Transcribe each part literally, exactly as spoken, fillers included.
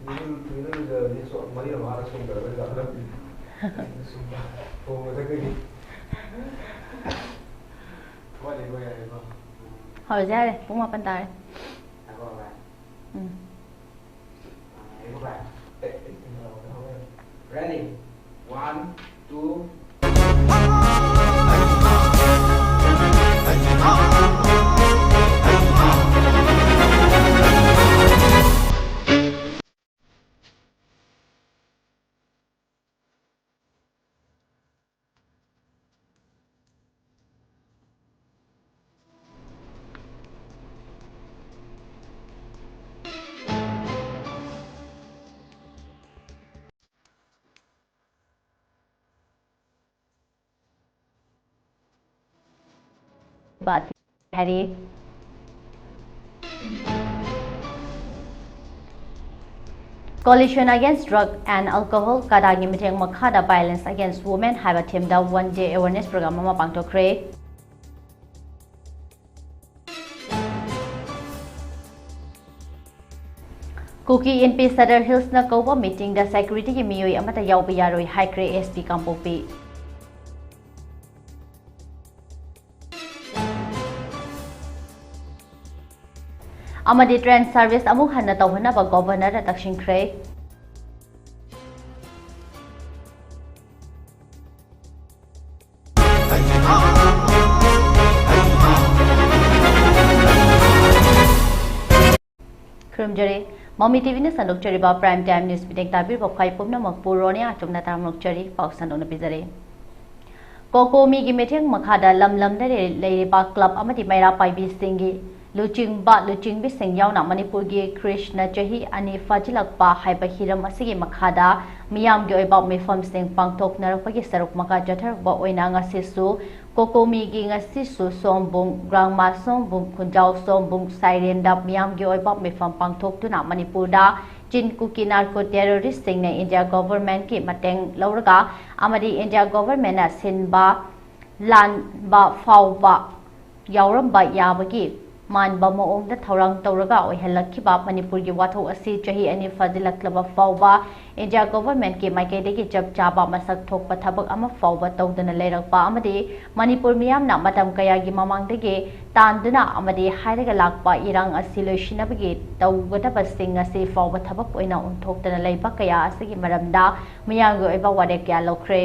ꯏꯔꯨ-, ꯏꯔꯨꯖꯕꯗꯤ ꯁꯣ-, ꯃꯔꯤ ꯃꯉꯥꯔꯛ ꯁꯣꯝꯗꯔꯒ ꯂꯥꯛꯑꯒ ꯁꯨꯝꯕ ꯊꯣꯡꯕꯗ ꯀꯩꯒꯤ ꯋꯥꯠꯂꯤꯀꯣ, ꯌꯥꯔꯦꯀꯣ꯫ ꯍꯧꯔꯁꯦ ꯌꯥꯔꯦ, ꯄꯨꯡ ꯃꯥꯄꯟ ꯇꯥꯔꯦ꯫ ꯉꯥꯏꯈꯣ, ꯚꯥꯏ꯫ ꯎꯝ꯫ ꯉꯥꯏꯈꯣ, ꯚꯥꯏ꯫ ꯑꯦ, ꯑꯦ, ꯀꯩꯅꯣ ꯇꯧꯔꯒ ꯍꯧꯔꯦ꯫ Ready? One, two. ꯕꯥꯠ ꯍꯥꯏꯔꯤ꯫ Coalition Against Drug and Alcohol, ꯀꯗꯥꯒꯤ ꯃꯤꯠꯌꯦꯡ ꯃꯈꯥꯗ Violence Against Women ꯍꯥꯏꯕ themeꯗ one day awareness program ꯑꯃ ꯄꯥꯡꯊꯣꯛꯈ꯭ꯔꯦ꯫ ꯀꯨꯀꯤ ꯏꯟꯄꯤ ꯁꯗꯔ ꯍꯤꯜꯁꯅ ꯀꯧꯕ meetingꯗ securityꯒꯤ ꯃꯤꯑꯣꯏ ꯑꯃꯠꯇ ꯌꯥꯎꯕ ꯌꯥꯔꯣꯏ ꯍꯥꯏꯈ꯭ꯔꯦ S P ꯀꯥꯡꯄꯣꯛꯄꯤ꯫ ꯑꯃꯗꯤ train service ꯑꯃꯨꯛ ꯍꯟꯅ ꯇꯧꯍꯟꯅꯕ Governorꯗ ꯇꯛꯁꯤꯟꯈ꯭ꯔꯦ꯫ ꯈꯨꯔꯨꯝꯖꯔꯤ꯫ ꯃꯃꯤ ꯇꯤꯚꯤꯅ ꯁꯟꯗꯣꯛꯆꯔꯤꯕ Prime Time News meeting ꯇꯥꯕꯤꯔꯤꯕ ꯈ꯭ꯋꯥꯏ ꯄꯨꯝꯅꯃꯛꯄꯨ ꯔꯣꯅꯤꯌꯥ ꯑꯆꯧꯅ ꯇꯔꯥꯝꯅ ꯑꯣꯛꯆꯔꯤ꯫ ꯄꯥꯎ ꯁꯟꯗꯣꯛꯅ ꯄꯤꯖꯔꯤ꯫ ꯀꯣꯀꯣꯃꯤꯒꯤ ꯃꯤꯠꯌꯦꯡ ꯃꯈꯥꯗ ꯂꯝ ꯂꯝꯗ ꯂꯩ-, ꯂꯩꯔꯤꯕ club ꯑꯃꯗꯤ ꯃꯩꯔꯥ ꯄꯥꯏꯕꯤꯁꯤꯡꯒꯤ ꯂꯨꯆꯤꯡꯕ, ꯂꯨꯆꯤꯡꯕꯤꯁꯤꯡ ꯌꯥꯎꯅ ꯃꯅꯤꯄꯨꯔꯒꯤ ꯈ꯭ꯔꯤꯁꯅ ꯆꯍꯤ ꯑꯅꯤ ꯐꯥꯖꯤꯜꯂꯛꯄ ꯍꯥꯏꯕ ꯍꯤꯔꯝ ꯑꯁꯤꯒꯤ ꯃꯈꯥꯗ ꯃꯤꯌꯥꯝꯒꯤ ꯑꯣꯏꯕ ꯃꯤꯐꯝꯁꯤꯡ ꯄꯥꯡꯊꯣꯛꯅꯔꯛꯄꯒꯤ ꯁꯔꯨꯛ ꯃꯈꯥ ꯆꯠꯊꯔꯛꯄ ꯑꯣꯏꯅ ꯉꯁꯤꯁꯨ ꯀꯣꯀꯣꯃꯤꯒꯤ ꯉꯁꯤꯁꯨ ꯁꯣꯝꯕꯨꯡ, ꯒ꯭ꯔꯥꯡꯃꯥ ꯁꯣꯝꯕꯨꯡ, ꯈꯨꯟꯖꯥꯎ ꯁꯣꯝꯕꯨꯡ, ꯁꯥꯏꯔꯦꯟꯗ ꯃꯤꯌꯥꯝꯒꯤ ꯑꯣꯏꯕ ꯃꯤꯐꯝ ꯄꯥꯡꯊꯣꯛꯇꯨꯅ ꯃꯅꯤꯄꯨꯔꯗ ꯆꯤꯟ ꯀꯨꯀꯤ narco terroristꯁꯤꯡꯅ India governmentꯀꯤ ꯃꯇꯦꯡ ꯂꯧꯔꯒ ꯑꯃꯗꯤ India governmentꯅ ꯁꯤꯟꯕ ꯂꯥꯟꯕ ꯐꯥꯎꯕ ꯌꯥꯎꯔꯝꯕ ꯌꯥꯕꯒꯤ ꯃꯥꯟꯕ ꯃꯑꯣꯡꯗ ꯊꯧꯔꯥꯡ ꯇꯧꯔꯒ ꯑꯣꯏꯍꯜꯂꯛꯈꯤꯕ ꯃꯅꯤꯄꯨꯔꯒꯤ ꯋꯥꯊꯣꯛ ꯑꯁꯤ ꯆꯍꯤ ꯑꯅꯤ ꯐꯥꯖꯤꯜꯂꯛꯂꯕ ꯐꯥꯎꯕ ꯏꯟꯗꯤꯌꯥ ꯒꯣꯚꯔꯟꯃꯦꯟꯠꯀꯤ ꯃꯥꯏꯀꯩꯗꯒꯤ ꯆꯞ ꯆꯥꯕ ꯃꯁꯛ ꯊꯣꯛꯄ ꯊꯕꯛ ꯑꯃ ꯐꯥꯎꯕ ꯇꯧꯗꯅ ꯂꯩꯔꯛꯄ ꯑꯃꯗꯤ ꯃꯅꯤꯄꯨꯔ ꯃꯤꯌꯥꯝꯅ ꯃꯇꯝ ꯀꯌꯥꯒꯤ ꯃꯃꯥꯡꯗꯒꯤ ꯇꯥꯟꯗꯨꯅ ꯑꯃꯗꯤ ꯍꯥꯏꯔꯒ ꯂꯥꯛꯄ ꯏꯔꯥꯡ ꯑꯁꯤ ꯂꯣꯏꯁꯤꯟꯅꯕꯒꯤ ꯇꯧꯒꯗꯕꯁꯤꯡ ꯑꯁꯤ ꯐꯥꯎꯕ ꯊꯕꯛ ꯑꯣꯏꯅ ꯑꯣꯟꯊꯣꯛꯇꯅ ꯂꯩꯕ ꯀꯌꯥ ꯑꯁꯤꯒꯤ ꯃꯔꯝꯗ ꯃꯤꯌꯥꯝꯒꯤ ꯑꯣꯏꯕ ꯋꯥꯔꯦꯞ ꯀꯌꯥ ꯂꯧꯈ꯭ꯔꯦ꯫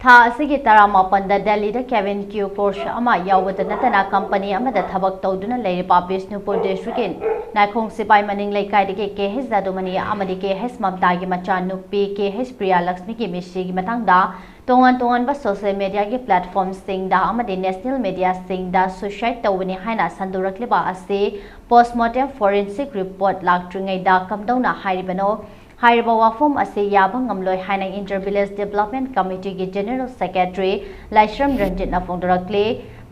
ꯊꯥ ꯑꯁꯤꯒꯤ ꯇꯔꯥꯃꯥꯄꯟꯗ ꯗꯦꯜꯂꯤꯗ cabin crew course ꯑꯃ ꯌꯥꯎꯕꯗ ꯅꯠꯇꯅ ꯀꯝꯄꯅꯤ ꯑꯃꯗ ꯊꯕꯛ ꯇꯧꯗꯨꯅ ꯂꯩꯔꯤꯕ ꯕꯤꯁꯅꯨꯄꯨꯔ ꯗꯤꯁꯇ꯭ꯔꯤꯛꯀꯤ ꯅꯥꯏꯈꯣꯡ ꯁꯤꯄꯥꯏ ꯃꯅꯤꯡ ꯂꯩꯀꯥꯏꯗꯒꯤ ꯀꯦ ꯍꯩꯆ ꯖꯥꯗꯨꯃꯅꯤ ꯑꯃꯗꯤ ꯀꯦ ꯍꯩꯆ ꯃꯝꯇꯥꯒꯤ ꯃꯆꯥꯅꯨꯄꯤ ꯀꯦ ꯍꯩꯆ ꯄ꯭ꯔꯤꯌꯥ ꯂꯛꯁꯃꯤꯒꯤ ꯃꯤꯁꯤꯒꯤ ꯃꯇꯥꯡꯗ ꯇꯣꯉꯥꯟ ꯇꯣꯉꯥꯟꯕ social mediaꯒꯤ platformꯁꯤꯡꯗ ꯑꯃꯗꯤ national mediaꯁꯤꯡꯗ suicide ꯇꯧꯕꯅꯤ ꯍꯥꯏꯅ ꯁꯟꯗꯣꯔꯛꯂꯤꯕ ꯑꯁꯤ postmortem forensic report ꯂꯥꯛꯇ꯭ꯔꯤꯉꯩꯗ ꯀꯝꯗꯧꯅ ꯍꯥꯏꯔꯤꯕꯅꯣ? ꯍꯥꯏꯔꯤꯕ ꯋꯥꯐꯝ ꯑꯁꯤ ꯌꯥꯕ ꯉꯝꯂꯣꯏ ꯍꯥꯏꯅ Inter Village Development Committeeꯒꯤ General Secretary ꯂꯥꯏꯁ꯭ꯔꯝ ꯔꯟꯖꯤꯠꯅ ꯐꯣꯡꯗꯣꯔꯛꯂꯤ꯫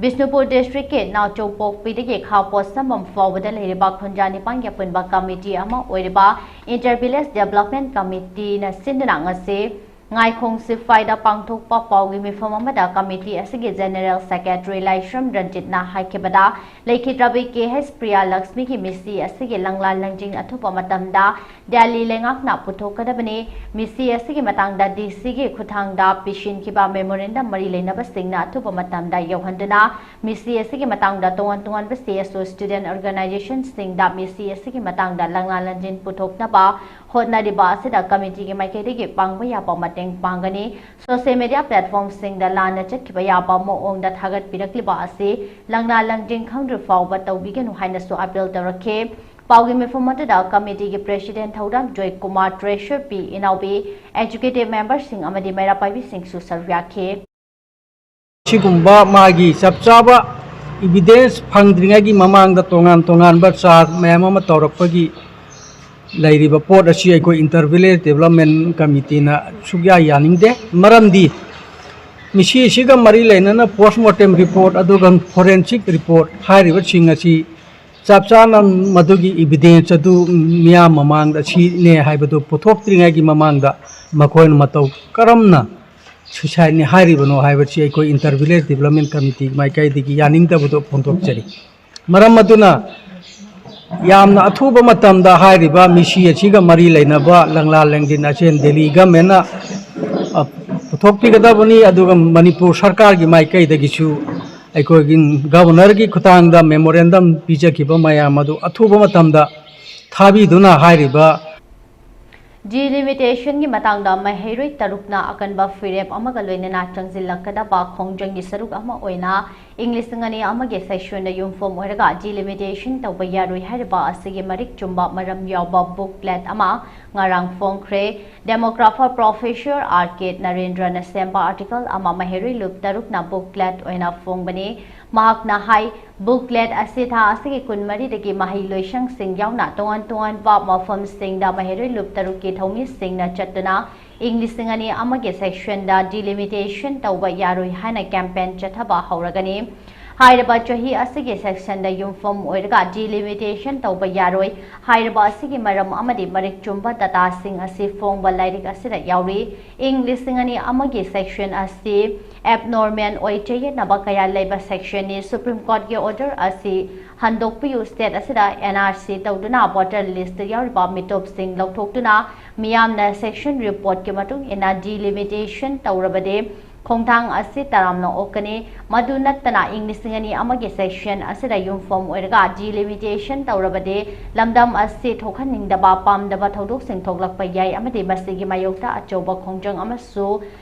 ꯕꯤꯁꯅꯨꯄꯨꯔ ꯗꯤꯁꯇ꯭ꯔꯤꯛꯀꯤ ꯅꯥꯎꯆꯧꯄꯣꯛꯄꯤꯗꯒꯤ ꯈꯥ ꯄꯣꯠꯁꯝꯕꯝ ꯐꯥꯎꯕꯗ ꯂꯩꯔꯤꯕ ꯈꯨꯟꯖꯥ ꯅꯤꯄꯥꯟꯒꯤ ꯑꯄꯨꯟꯕ ꯀꯃꯤꯇꯤ ꯑꯃ ꯑꯣꯏꯔꯤꯕ Inter Village Development Committeeꯅ ꯁꯤꯟꯗꯨꯅ ꯉꯁꯤ ꯉꯥꯏꯈꯣꯡ ꯁꯤꯐꯥꯏꯗ ꯄꯥꯡꯊꯣꯛꯄ ꯄꯥꯎꯒꯤ ꯃꯤꯐꯝ ꯑꯃꯗ ꯀꯃꯤꯇꯤ ꯑꯁꯤꯒꯤ General Secretary ꯂꯥꯏꯁ꯭ꯔꯝ ꯔꯟꯖꯤꯠꯅ ꯍꯥꯏꯈꯤꯕꯗ, ꯂꯩꯈꯤꯗ꯭ꯔꯕꯤ ꯀꯦ ꯍꯩꯆ ꯄ꯭ꯔꯤꯌꯥ ꯂꯛꯁꯃꯤꯒꯤ ꯃꯤꯁꯤ ꯑꯁꯤꯒꯤ ꯂꯪꯂꯥ ꯂꯪꯖꯤꯡ ꯑꯊꯨꯕ ꯃꯇꯝꯗ ꯗꯦꯜꯂꯤ ꯂꯩꯉꯥꯛꯅ ꯄꯨꯊꯣꯛꯀꯗꯕꯅꯤ꯫ ꯃꯤꯁꯤ ꯑꯁꯤꯒꯤ ꯃꯇꯥꯡꯗ ꯗꯤ ꯁꯤꯒꯤ ꯈꯨꯠꯊꯥꯡꯗ ꯄꯤꯁꯤꯟꯈꯤꯕ memorandum ꯃꯔꯤ ꯂꯩꯅꯕꯁꯤꯡꯅ ꯑꯊꯨꯕ ꯃꯇꯝꯗ ꯌꯧꯍꯟꯗꯨꯅ ꯃꯤꯁꯤ ꯑꯁꯤꯒꯤ ꯃꯇꯥꯡꯗ ꯇꯣꯉꯥꯟ ꯇꯣꯉꯥꯟꯕ C S O student organizationꯁꯤꯡꯗ ꯃꯤꯁꯤ ꯑꯁꯤꯒꯤ ꯃꯇꯥꯡꯗ ꯂꯪꯂꯥ ꯂꯪꯖꯤꯡ ꯄꯨꯊꯣꯛꯅꯕ ꯍꯣꯠꯅꯔꯤꯕ ꯑꯁꯤꯗ ꯀꯃꯤꯇꯤꯒꯤ ꯃꯥꯏꯀꯩꯗꯒꯤ ꯄꯥꯡꯕ ꯌꯥꯕ ꯃꯇꯦꯡ ꯄꯥꯡꯒꯅꯤ꯫ Social media platformꯁꯤꯡꯗ ꯂꯥꯟꯅ ꯆꯠꯈꯤꯕ ꯌꯥꯕ ꯃꯑꯣꯡꯗ ꯊꯥꯒꯠꯄꯤꯔꯛꯂꯤꯕ ꯑꯁꯤ ꯂꯪꯂꯥ ꯂꯪꯖꯤꯡ ꯈꯪꯗ꯭ꯔꯤ ꯐꯥꯎꯕ ꯇꯧꯕꯤꯒꯅꯨ ꯍꯥꯏꯅꯁꯨ appeal ꯇꯧꯔꯛꯈꯤ꯫ ꯄꯥꯎꯒꯤ ꯃꯤꯐꯝ ꯑꯗꯨꯗ ꯀꯃꯤꯇꯤꯒꯤ ꯄ꯭ꯔꯦꯁꯤꯗꯦꯟ ꯊꯧꯗꯥꯝ ꯖꯣꯏ ꯀꯨꯃꯥꯔ, ꯇ꯭ꯔꯦꯁꯔ ꯄꯤ ꯏꯅꯥꯎꯕꯤ, ꯑꯦꯛꯖꯤꯀ꯭ꯌꯨꯇꯤꯚ ꯃꯦꯝꯕꯔꯁꯤꯡ ꯑꯃꯗꯤ ꯃꯩꯔꯥ ꯄꯥꯏꯕꯤꯁꯤꯡꯁꯨ ꯁꯔꯨꯛ ꯌꯥꯈꯤ꯫ ꯁꯤꯒꯨꯝꯕ ꯃꯥꯒꯤ ꯆꯞ ꯆꯥꯕ ꯏꯕꯤꯗꯦꯟꯁ ꯐꯪꯗ꯭ꯔꯤꯉꯩꯒꯤ ꯃꯃꯥꯡꯗ ꯇꯣꯉꯥꯟ ꯇꯣꯉꯥꯟꯕ ꯆꯥꯔꯖ ꯃꯌꯥꯝ ꯑꯃ ꯇꯧꯔꯛꯄꯒꯤ ꯂꯩꯔꯤꯕ ꯄꯣꯠ ꯑꯁꯤ ꯑꯩꯈꯣꯏ ꯏꯟꯇꯔ ꯚꯤꯂꯦꯖ ꯗꯤꯕꯂꯞꯃꯦꯟ ꯀꯃꯤꯇꯤꯅ ꯁꯨꯛꯌꯥ ꯌꯥꯅꯤꯡꯗꯦ꯫ ꯃꯔꯝꯗꯤ ꯃꯤꯁꯤ ꯑꯁꯤꯒ ꯃꯔꯤ ꯂꯩꯅꯅ ꯄꯣꯁꯃꯣꯔꯇꯦꯝ ꯔꯤꯄꯣꯔꯠ ꯑꯗꯨꯒ ꯐꯣꯔꯦꯟꯁꯤꯛ ꯔꯤꯄꯣꯔꯠ ꯍꯥꯏꯔꯤꯕꯁꯤꯡ ꯑꯁꯤ ꯆꯞ ꯆꯥꯅ ꯃꯗꯨꯒꯤ ꯏꯕꯤꯗꯦꯟꯁ ꯑꯗꯨ ꯃꯤꯌꯥꯝ ꯃꯃꯥꯡꯗ ꯁꯤꯅꯦ ꯍꯥꯏꯕꯗꯨ ꯄꯨꯊꯣꯛꯇ꯭ꯔꯤꯉꯩꯒꯤ ꯃꯃꯥꯡꯗ ꯃꯈꯣꯏꯅ ꯃꯇꯧ ꯀꯔꯝꯅ ꯁꯨꯏꯁꯥꯏꯠꯅꯤ ꯍꯥꯏꯔꯤꯕꯅꯣ ꯍꯥꯏꯕꯁꯤ ꯑꯩꯈꯣꯏ ꯏꯟꯇꯔ ꯚꯤꯂꯦꯖ ꯗꯤꯕꯂꯞꯃꯦꯟ ꯀꯃꯤꯇꯤ ꯃꯥꯏꯀꯩꯗꯒꯤ ꯌꯥꯅꯤꯡꯗꯕꯗꯨ ꯐꯣꯡꯗꯣꯛꯆꯔꯤ꯫ ꯃꯔꯝ ꯑꯗꯨꯅ ꯌꯥꯝꯅ ꯑꯊꯨꯕ ꯃꯇꯝꯗ ꯍꯥꯏꯔꯤꯕ ꯃꯤꯁꯤ ꯑꯁꯤꯒ ꯃꯔꯤ ꯂꯩꯅꯕ ꯂꯪꯂꯥ ꯂꯦꯡꯖꯤꯟ ꯑꯁꯦꯟ ꯗꯦꯜꯂꯤ ꯒꯃꯦꯟꯅ, ꯑ, ꯄꯨꯊꯣꯛꯄꯤꯒꯗꯕꯅꯤ꯫ ꯑꯗꯨꯒ ꯃꯅꯤꯄꯨꯔ ꯁꯔꯀꯥꯔꯒꯤ ꯃꯥꯏꯀꯩꯗꯒꯤꯁꯨ ꯑꯩꯈꯣꯏꯒꯤ ꯒꯕꯔꯅꯔꯒꯤ ꯈꯨꯠꯊꯥꯡꯗ ꯃꯦꯃꯣꯔꯦꯟꯗꯝ ꯄꯤꯖꯈꯤꯕ ꯃꯌꯥꯝ ꯑꯗꯨ ꯑꯊꯨꯕ ꯃꯇꯝꯗ ꯊꯥꯕꯤꯗꯨꯅ ꯍꯥꯏꯔꯤꯕ ꯗꯤꯂꯤꯃꯤꯇꯦꯁꯟꯒꯤ ꯃꯇꯥꯡꯗ ꯃꯍꯩꯔꯣꯏ ꯇꯔꯨꯛꯅ ꯑꯀꯟꯕ ꯐꯤꯔꯦꯞ ꯑꯃꯒ ꯂꯣꯏꯅꯅ ꯆꯪꯁꯤꯜꯂꯛꯀꯗꯕ ꯈꯣꯡꯖꯪꯒꯤ ꯁꯔꯨꯛ ꯑꯃ ꯑꯣꯏꯅ ꯏꯪ ꯂꯤꯁꯤꯡ ꯑꯅꯤ ꯑꯃꯒꯤ ꯁꯦꯁꯟꯗ ꯌꯨꯝꯐꯝ ꯑꯣꯏꯔꯒ ꯗꯤꯂꯤꯃꯤꯇꯦꯁꯟ ꯇꯧꯕ ꯌꯥꯔꯣꯏ ꯍꯥꯏꯔꯤꯕ ꯑꯁꯤꯒꯤ ꯃꯔꯤꯛ ꯆꯨꯝꯕ ꯃꯔꯝ ꯌꯥꯎꯕ ꯕꯨꯛꯂꯦꯠ ꯑꯃ ꯉꯔꯥꯡ ꯐꯣꯡꯈ꯭ꯔꯦ꯫ ꯗꯦꯃꯣꯒ꯭ꯔꯥꯐꯔ ꯄ꯭ꯔꯣꯐꯦꯁꯔ ꯑꯥꯔ ꯀꯦ ꯅꯔꯦꯟꯗ꯭ꯔꯅ ꯁꯦꯝꯕ ꯑꯥꯔꯇꯤꯀꯜ ꯑꯃ ꯃꯍꯩꯔꯣꯏ ꯂꯨꯞ ꯇꯔꯨꯛꯅ ꯕꯨꯛꯂꯦꯠ ꯑꯣꯏꯅ ꯐꯣꯡꯕꯅꯤ꯫ ꯃꯍꯥꯛꯅ ꯍꯥꯏ, ꯕꯨꯛꯂꯦꯠ ꯑꯁꯤ ꯊꯥ ꯑꯁꯤꯒꯤ ꯀꯨꯟꯃꯔꯤꯗꯒꯤ ꯃꯍꯩ ꯂꯣꯏꯁꯪꯁꯤꯡ ꯌꯥꯎꯅ ꯇꯣꯉꯥꯟ ꯇꯣꯉꯥꯟꯕ ꯃꯐꯝꯁꯤꯡꯗ ꯃꯍꯩꯔꯣꯏ ꯂꯨꯞ ꯇꯔꯨꯛꯀꯤ ꯊꯧꯃꯤꯁꯤꯡꯅ ꯆꯠꯇꯨꯅ ꯏꯪ ꯂꯤꯁꯤꯡ ꯑꯅꯤ ꯑꯃꯒꯤ ꯁꯦꯁꯟꯗ ꯗꯤꯂꯤꯃꯤꯇꯦꯁꯟ ꯇꯧꯕ ꯌꯥꯔꯣꯏ ꯍꯥꯏꯅ ꯀꯦꯝꯄꯦꯟ ꯆꯠꯊꯕ ꯍꯧꯔꯒꯅꯤ꯫ ꯍꯥꯏꯔꯤꯕ ꯆꯍꯤ ꯑꯁꯤꯒꯤ ꯁꯦꯁꯟꯗ ꯌꯨꯝꯐꯝ ꯑꯣꯏꯔꯒ ꯗꯤꯂꯤꯃꯤꯇꯦꯁꯟ ꯇꯧꯕ ꯌꯥꯔꯣꯏ꯫ ꯍꯥꯏꯔꯤꯕ ꯑꯁꯤꯒꯤ ꯃꯔꯝ ꯑꯃꯗꯤ ꯃꯔꯤꯛ ꯆꯨꯝꯕ ꯗꯇꯥꯁꯤꯡ ꯑꯁꯤ ꯐꯣꯡꯕ ꯂꯥꯏꯔꯤꯛ ꯑꯁꯤꯗ ꯌꯥꯎꯔꯤ꯫ ꯏꯪ ꯂꯤꯁꯤꯡ ꯑꯅꯤ ꯑꯃꯒꯤ ꯁꯦꯁꯟ ꯑꯁꯤ ꯑꯦꯕꯅꯣꯔꯃꯦꯜ ꯑꯣꯏ ꯆꯌꯦꯠꯅꯕ ꯀꯌꯥ ꯂꯩꯕ ꯁꯦꯁꯟꯅꯤ꯫ ꯁꯨꯄ꯭ꯔꯤꯝ ꯀꯣꯔꯠꯀꯤ ꯑꯣꯔꯗꯔ ꯑꯁꯤ ꯍꯟꯗꯣꯛꯄꯤꯌꯨ꯫ ꯁ꯭ꯇꯦꯠ ꯑꯁꯤꯗ ꯑꯦꯟ ꯑꯥꯔ ꯁꯤ ꯇꯧꯗꯨꯅ ꯚꯣꯇꯔ ꯂꯤꯁꯇ ꯌꯥꯎꯔꯤꯕ ꯃꯤꯇꯣꯞꯁꯤꯡ ꯂꯧꯊꯣꯛꯇꯨꯅ ꯃꯤꯌꯥꯝꯅ ꯁꯦꯁꯟ ꯔꯤꯄꯣꯔꯠꯀꯤ ꯃꯇꯨꯡ ꯏꯟꯅ ꯗꯤꯂꯤꯃꯤꯇꯦꯁꯟ ꯇꯧꯔꯕꯗꯤ ꯈꯣꯡꯊꯥꯡ ꯑꯁꯤ ꯇꯔꯥꯝꯅ ꯑꯣꯛꯀꯅꯤ꯫ ꯃꯗꯨ ꯅꯠꯇꯅ ꯏꯪ ꯂꯤꯁꯤꯡ ꯑꯅꯤ ꯑꯃꯒꯤ ꯁꯦꯁꯟ ꯑꯁꯤꯗ ꯌꯨꯝꯐꯝ ꯑꯣꯏꯔꯒ ꯗꯤꯂꯤꯃꯤꯇꯦꯁꯟ ꯇꯧꯔꯕꯗꯤ ꯂꯝꯗꯝ ꯑꯁꯤ ꯊꯣꯛꯍꯟꯅꯤꯡꯗꯕ ꯄꯥꯝꯗꯕ ꯊꯧꯗꯣꯛꯁꯤꯡ ꯊꯣꯛꯂꯛꯄ ꯌꯥꯏ ꯑꯃꯗꯤ ꯃꯁꯤꯒꯤ ꯃꯥꯌꯣꯛꯇ ꯑꯆꯧꯕ ꯈꯣꯡꯖꯪ ꯑꯃꯁꯨ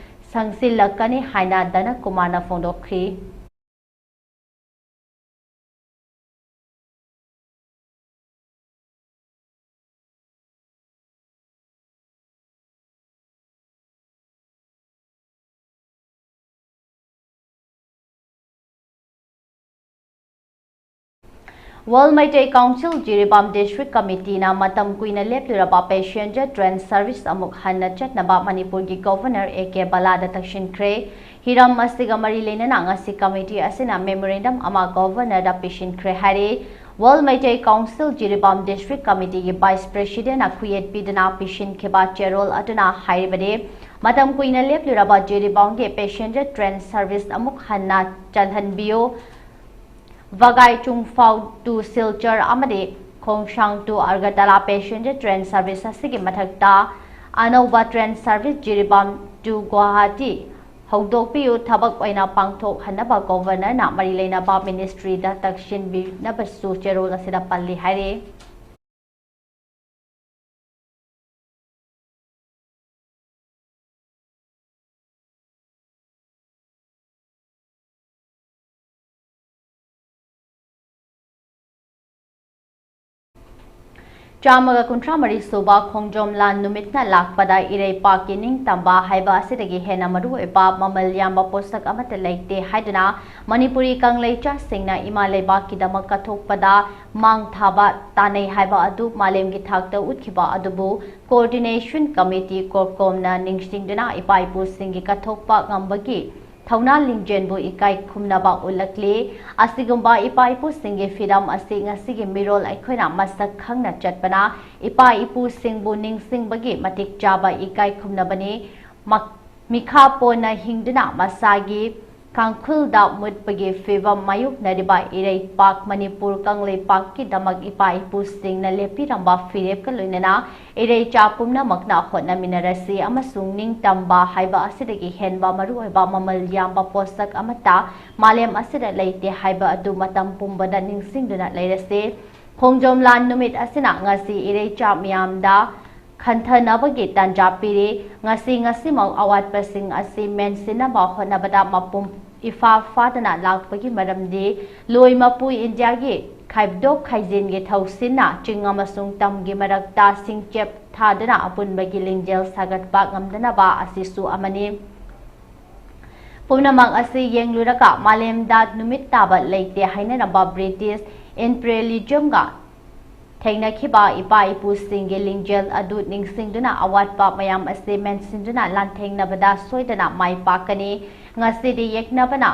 ꯁꯪꯁꯤꯜꯂꯛꯀꯅꯤ ꯍꯥꯏꯅ ꯗꯅ ꯀꯨꯃꯥꯔꯅ ꯐꯣꯡꯗꯣꯛꯈꯤ꯫ World Meitei Council Jiribam District Committeeꯅ ꯃꯇꯝ ꯀꯨꯏꯅ ꯂꯦꯞꯂꯨꯔꯕ passenger train service ꯑꯃꯨꯛ ꯍꯟꯅ ꯆꯠꯅꯕ ꯃꯅꯤꯄꯨꯔꯒꯤ Governor A K ꯕꯂꯥꯗ ꯇꯛꯁꯤꯟꯈ꯭ꯔꯦ꯫ ꯍꯤꯔꯝ ꯑꯁꯤꯒ ꯃꯔꯤ ꯂꯩꯅꯅ ꯉꯁꯤ committee ꯑꯁꯤꯅ memorandum ꯑꯃ Governorꯗ ꯄꯤꯁꯤꯟꯈ꯭ꯔꯦ ꯍꯥꯏꯔꯤ꯫ World Meitei Council Jiribam District Committeeꯒꯤ Vice Presidentꯅ ꯈꯨꯌꯦꯠ ꯄꯤꯗꯨꯅ ꯄꯤꯁꯤꯟꯈꯤꯕ ꯆꯦꯔꯣꯜ ꯑꯗꯨꯅ ꯍꯥꯏꯔꯤꯕꯗꯤ, ꯃꯇꯝ ꯀꯨꯏꯅ ꯂꯦꯞꯂꯨꯔꯕ ꯖꯤꯔꯤꯕꯥꯝꯒꯤ passenger train service ꯑꯃꯨꯛ ꯍꯟꯅ ꯆꯜꯍꯟꯕꯤꯌꯨ꯫ ꯋꯥꯒꯥꯏ ꯆꯨꯡꯐꯥꯎ to ꯁꯤꯜꯆꯔ ꯑꯃꯗꯤ ꯈꯣꯡꯁꯥꯡ to Agartala passenger train service ꯑꯁꯤꯒꯤ ꯃꯊꯛꯇ ꯑꯅꯧꯕ train service Jiribam to Guwahati ꯍꯧꯗꯣꯛꯄꯤꯌꯨ, ꯊꯕꯛ ꯑꯣꯏꯅ ꯄꯥꯡꯊꯣꯛꯍꯟꯅꯕ Governorꯅ ꯃꯔꯤ ꯂꯩꯅꯕ ministryꯗ ꯇꯛꯁꯤꯟꯕꯤꯅꯕꯁꯨ ꯆꯦꯔꯣꯜ ꯑꯁꯤꯗ ꯄꯜꯂꯤ ꯍꯥꯏꯔꯤ꯫ ꯆꯥꯝꯃꯒ ꯀꯨꯟꯊ꯭ꯔꯥ ꯃꯔꯤ ꯁꯨꯕ ꯈꯣꯡꯖꯣꯝ ꯂꯥꯟ ꯅꯨꯃꯤꯠꯅ ꯂꯥꯛꯄꯗ ꯏꯔꯩꯄꯥꯛꯀꯤ ꯅꯤꯡꯇꯝꯕ ꯍꯥꯏꯕ ꯑꯁꯤꯗꯒꯤ ꯍꯦꯟꯅ ꯃꯔꯨꯑꯣꯏꯕ ꯃꯃꯜ ꯌꯥꯝꯕ ꯄꯣꯠꯁꯛ ꯑꯃꯠꯇ ꯂꯩꯇꯦ ꯍꯥꯏꯗꯨꯅ ꯃꯅꯤꯄꯨꯔꯤ ꯀꯪꯂꯩꯆꯥꯁꯤꯡꯅ ꯏꯃꯥ ꯂꯩꯕꯥꯛꯀꯤꯗꯃꯛ ꯀꯠꯊꯣꯛꯄꯗ ꯃꯥꯡ ꯊꯥꯕ ꯇꯥꯅꯩ ꯍꯥꯏꯕ ꯑꯗꯨ ꯃꯥꯂꯦꯝꯒꯤ ꯊꯥꯛꯇ ꯎꯠꯈꯤꯕ ꯑꯗꯨꯕꯨ Coordination Committee, CORCOMꯅ ꯅꯤꯡꯁꯤꯡꯗꯨꯅ ꯏꯄꯥ ꯏꯄꯨꯁꯤꯡꯒꯤ ꯀꯠꯊꯣꯛꯄ ꯉꯝꯕꯒꯤ ꯊꯧꯅꯥ ꯂꯤꯡꯖꯦꯜꯕꯨ ꯏꯀꯥꯏ ꯈꯨꯝꯅꯕ ꯎꯠꯂꯛꯂꯤ꯫ ꯑꯁꯤꯒꯨꯝꯕ ꯏꯄꯥ ꯏꯄꯨꯁꯤꯡꯒꯤ ꯐꯤꯗꯝ ꯑꯁꯤ ꯉꯁꯤꯒꯤ ꯃꯤꯔꯣꯜ ꯑꯩꯈꯣꯏꯅ ꯃꯁꯛ ꯈꯪꯅ ꯆꯠꯄꯅ ꯏꯄꯥ ꯏꯄꯨꯁꯤꯡꯕꯨ ꯅꯤꯡꯁꯤꯡꯕꯒꯤ ꯃꯇꯤꯛ ꯆꯥꯕ ꯏꯀꯥꯏ ꯈꯨꯝꯅꯕꯅꯤ꯫ ꯃꯛ-, ꯃꯤꯈꯥ ꯄꯣꯟꯅ ꯍꯤꯡꯗꯨꯅ ꯃꯁꯥꯒꯤ ꯀꯥꯡꯈꯨꯜꯗ ꯃꯨꯠꯄꯒꯤ ꯐꯤꯕꯝ ꯃꯥꯌꯣꯛꯅꯔꯤꯕ ꯏꯔꯩꯄꯥꯛ ꯃꯅꯤꯄꯨꯔ ꯀꯪꯂꯩꯄꯥꯛꯀꯤꯗꯃꯛ ꯏꯄꯥ ꯏꯄꯨꯁꯤꯡꯅ ꯂꯦꯞꯄꯤꯔꯝꯕ ꯐꯤꯔꯦꯞꯀ ꯂꯣꯏꯅꯅ ꯏꯔꯩꯆꯥ ꯄꯨꯝꯅꯃꯛꯅ ꯍꯣꯠꯅꯃꯤꯟꯅꯔꯁꯤ ꯑꯃꯁꯨꯡ ꯅꯤꯡꯇꯝꯕ ꯍꯥꯏꯕ ꯑꯁꯤꯗꯒꯤ ꯍꯦꯟꯕ ꯃꯔꯨꯑꯣꯏꯕ ꯃꯃꯜ ꯌꯥꯝꯕ ꯄꯣꯠꯁꯛ ꯑꯃꯠꯇ ꯃꯥꯂꯦꯝ ꯑꯁꯤꯗ ꯂꯩꯇꯦ ꯍꯥꯏꯕ ꯑꯗꯨ ꯃꯇꯝ ꯄꯨꯝꯕꯗ ꯅꯤꯡꯁꯤꯡꯗꯨꯅ ꯂꯩꯔꯁꯤ꯫ ꯈꯣꯡꯖꯣꯝ ꯂꯥꯟ ꯅꯨꯃꯤꯠ ꯑꯁꯤꯅ ꯉꯁꯤ ꯏꯔꯩꯆꯥ ꯃꯤꯌꯥꯝꯗ ꯈꯟꯊꯅꯕꯒꯤ ꯇꯥꯟꯖꯥ ꯄꯤꯔꯤ꯫ ꯉꯁꯤ ꯉꯁꯤꯃꯛ ꯑꯋꯥꯠꯄꯁꯤꯡ ꯑꯁꯤ ꯃꯦꯟꯁꯤꯟꯅꯕ ꯍꯣꯠꯅꯕꯗ ꯃꯄꯨꯡ ꯏꯐꯥ ꯐꯥꯗꯅ ꯂꯥꯛꯄꯒꯤ ꯃꯔꯝꯗꯤ ꯂꯣꯏ ꯃꯄꯨ ꯏꯟꯗꯤꯌꯥꯒꯤ ꯈꯥꯏꯗꯣꯛ ꯈꯥꯏꯖꯤꯟꯒꯤ ꯊꯧꯁꯤꯟꯅ ꯆꯤꯡ ꯑꯃꯁꯨꯡ ꯇꯝꯒꯤ ꯃꯔꯛꯇ ꯁꯤꯡꯆꯦꯞ ꯊꯥꯗꯨꯅ ꯑꯄꯨꯟꯕꯒꯤ ꯂꯤꯡꯖꯦꯜ ꯁꯥꯒꯠꯄ ꯉꯝꯗꯅꯕ ꯑꯁꯤꯁꯨ ꯑꯃꯅꯤ꯫ ꯄꯨꯝꯅꯃꯛ ꯑꯁꯤ ꯌꯦꯡꯂꯨꯔꯒ ꯃꯥꯂꯦꯝꯗ ꯅꯨꯃꯤꯠ ꯇꯥꯕ ꯂꯩꯇꯦ ꯍꯥꯏꯅꯔꯝꯕ ꯕ꯭ꯔꯤꯇꯤꯁ ꯏꯝꯄꯤꯔꯤꯌꯦꯂꯤꯖꯝꯒ ꯊꯦꯡꯅꯈꯤꯕ ꯏꯄꯥ ꯏꯄꯨꯁꯤꯡꯒꯤ ꯂꯤꯡꯖꯦꯜ ꯑꯗꯨ ꯅꯤꯡꯁꯤꯡꯗꯨꯅ ꯑꯋꯥꯠꯄ ꯃꯌꯥꯝ ꯑꯁꯤ ꯃꯦꯟꯁꯤꯟꯗꯨꯅ ꯂꯥꯟꯊꯦꯡꯅꯕꯗ ꯁꯣꯏꯗꯅ ꯃꯥꯏ ꯄꯥꯛꯀꯅꯤ꯫ ꯉꯁꯤꯗꯤ ꯌꯦꯛꯅꯕꯅ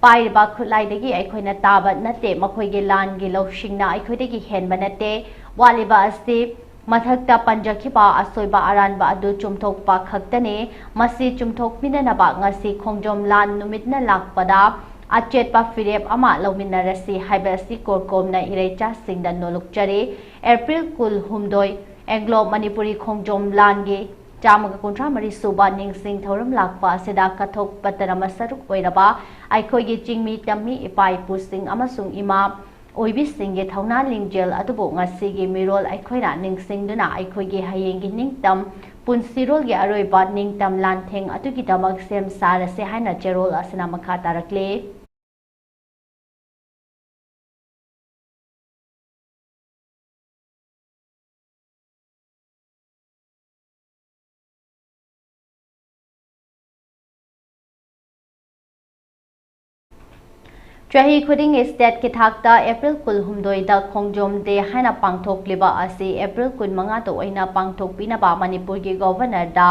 ꯄꯥꯏꯔꯤꯕ ꯈꯨꯠꯂꯥꯏꯗꯒꯤ ꯑꯩꯈꯣꯏꯅ ꯇꯥꯕ ꯅꯠꯇꯦ, ꯃꯈꯣꯏꯒꯤ ꯂꯥꯟꯒꯤ ꯂꯧꯁꯤꯡꯅ ꯑꯩꯈꯣꯏꯗꯒꯤ ꯍꯦꯟꯕ ꯅꯠꯇꯦ꯫ ꯋꯥꯠꯂꯤꯕ ꯑꯁꯤ ꯃꯊꯛꯇ ꯄꯟꯖꯈꯤꯕ ꯑꯁꯣꯏꯕ ꯑꯔꯥꯟꯕ ꯑꯗꯨ ꯆꯨꯝꯊꯣꯛꯄ ꯈꯛꯇꯅꯤ꯫ ꯃꯁꯤ ꯆꯨꯝꯊꯣꯛꯄꯤꯅꯅꯕ ꯉꯁꯤ ꯈꯣꯡꯖꯣꯝ ꯂꯥꯟ ꯅꯨꯃꯤꯠꯅ ꯂꯥꯛꯄꯗ ꯑꯆꯦꯠꯄ ꯐꯤꯔꯦꯞ ꯑꯃ ꯂꯧꯃꯤꯟꯅꯔꯁꯤ ꯍꯥꯏꯕ ꯑꯁꯤ ꯀꯣꯔꯀꯣꯝꯅ ꯏꯔꯩꯆꯥꯁꯤꯡꯗ ꯅꯣꯜꯂꯨꯛꯆꯔꯤ꯫ ꯑꯦꯄ꯭ꯔꯤꯜ ꯀꯨꯜꯍꯨꯝꯗꯣꯏ, ꯑꯦꯡꯒ꯭ꯂꯣ ꯃꯅꯤꯄꯨꯔꯤ ꯈꯣꯡꯖꯣꯝ ꯂꯥꯟꯒꯤ ꯆꯥꯝꯃꯒ ꯀꯨꯟꯊ꯭ꯔꯥ ꯃꯔꯤ ꯁꯨꯕ ꯅꯤꯡꯁꯤꯡ ꯊꯧꯔꯝ ꯂꯥꯛꯄ ꯑꯁꯤꯗ ꯀꯠꯊꯣꯛꯄꯇꯅ ꯃꯁꯔꯨꯛ ꯑꯣꯏꯔꯕ ꯑꯩꯈꯣꯏꯒꯤ ꯆꯤꯡꯃꯤ ꯇꯝꯃꯤ ꯏꯄꯥ ꯏꯄꯨꯁꯤꯡ ꯑꯃꯁꯨꯡ ꯏꯃꯥ ꯑꯣꯏꯕꯤꯁꯤꯡꯒꯤ ꯊꯧꯅꯥ ꯂꯤꯡꯖꯦꯜ ꯑꯗꯨꯕꯨ ꯉꯁꯤꯒꯤ ꯃꯤꯔꯣꯜ ꯑꯩꯈꯣꯏꯅ ꯅꯤꯡꯁꯤꯡꯗꯨꯅ ꯑꯩꯈꯣꯏꯒꯤ ꯍꯌꯦꯡꯒꯤ ꯅꯤꯡꯇꯝ ꯄꯨꯟꯁꯤꯔꯣꯜꯒꯤ ꯑꯔꯣꯏꯕ ꯅꯤꯡꯇꯝ ꯂꯥꯟꯊꯦꯡ ꯑꯗꯨꯒꯤꯗꯃꯛ ꯁꯦꯝ ꯁꯥꯔꯁꯦ ꯍꯥꯏꯅ ꯆꯦꯔꯣꯜ ꯑꯁꯤꯅ ꯃꯈꯥ ꯇꯥꯔꯛꯂꯤ꯫ ꯆꯍꯤ ꯈꯨꯗꯤꯡꯒꯤ ꯁ꯭ꯇꯦꯠꯀꯤ ꯊꯥꯛꯇ ꯑꯦꯄ꯭ꯔꯤꯜ ꯀꯨꯟꯍꯨꯝꯗꯣꯏꯗ ꯈꯣꯡꯖꯣꯝ ꯗꯦ ꯍꯥꯏꯅ ꯄꯥꯡꯊꯣꯛꯂꯤꯕ ꯑꯁꯤ ꯑꯦꯄ꯭ꯔꯤꯜ ꯀꯨꯟꯃꯉꯥꯗ ꯑꯣꯏꯅ ꯄꯥꯡꯊꯣꯛꯄꯤꯅꯕ ꯃꯅꯤꯄꯨꯔꯒꯤ ꯒꯣꯚꯔꯅꯔꯗ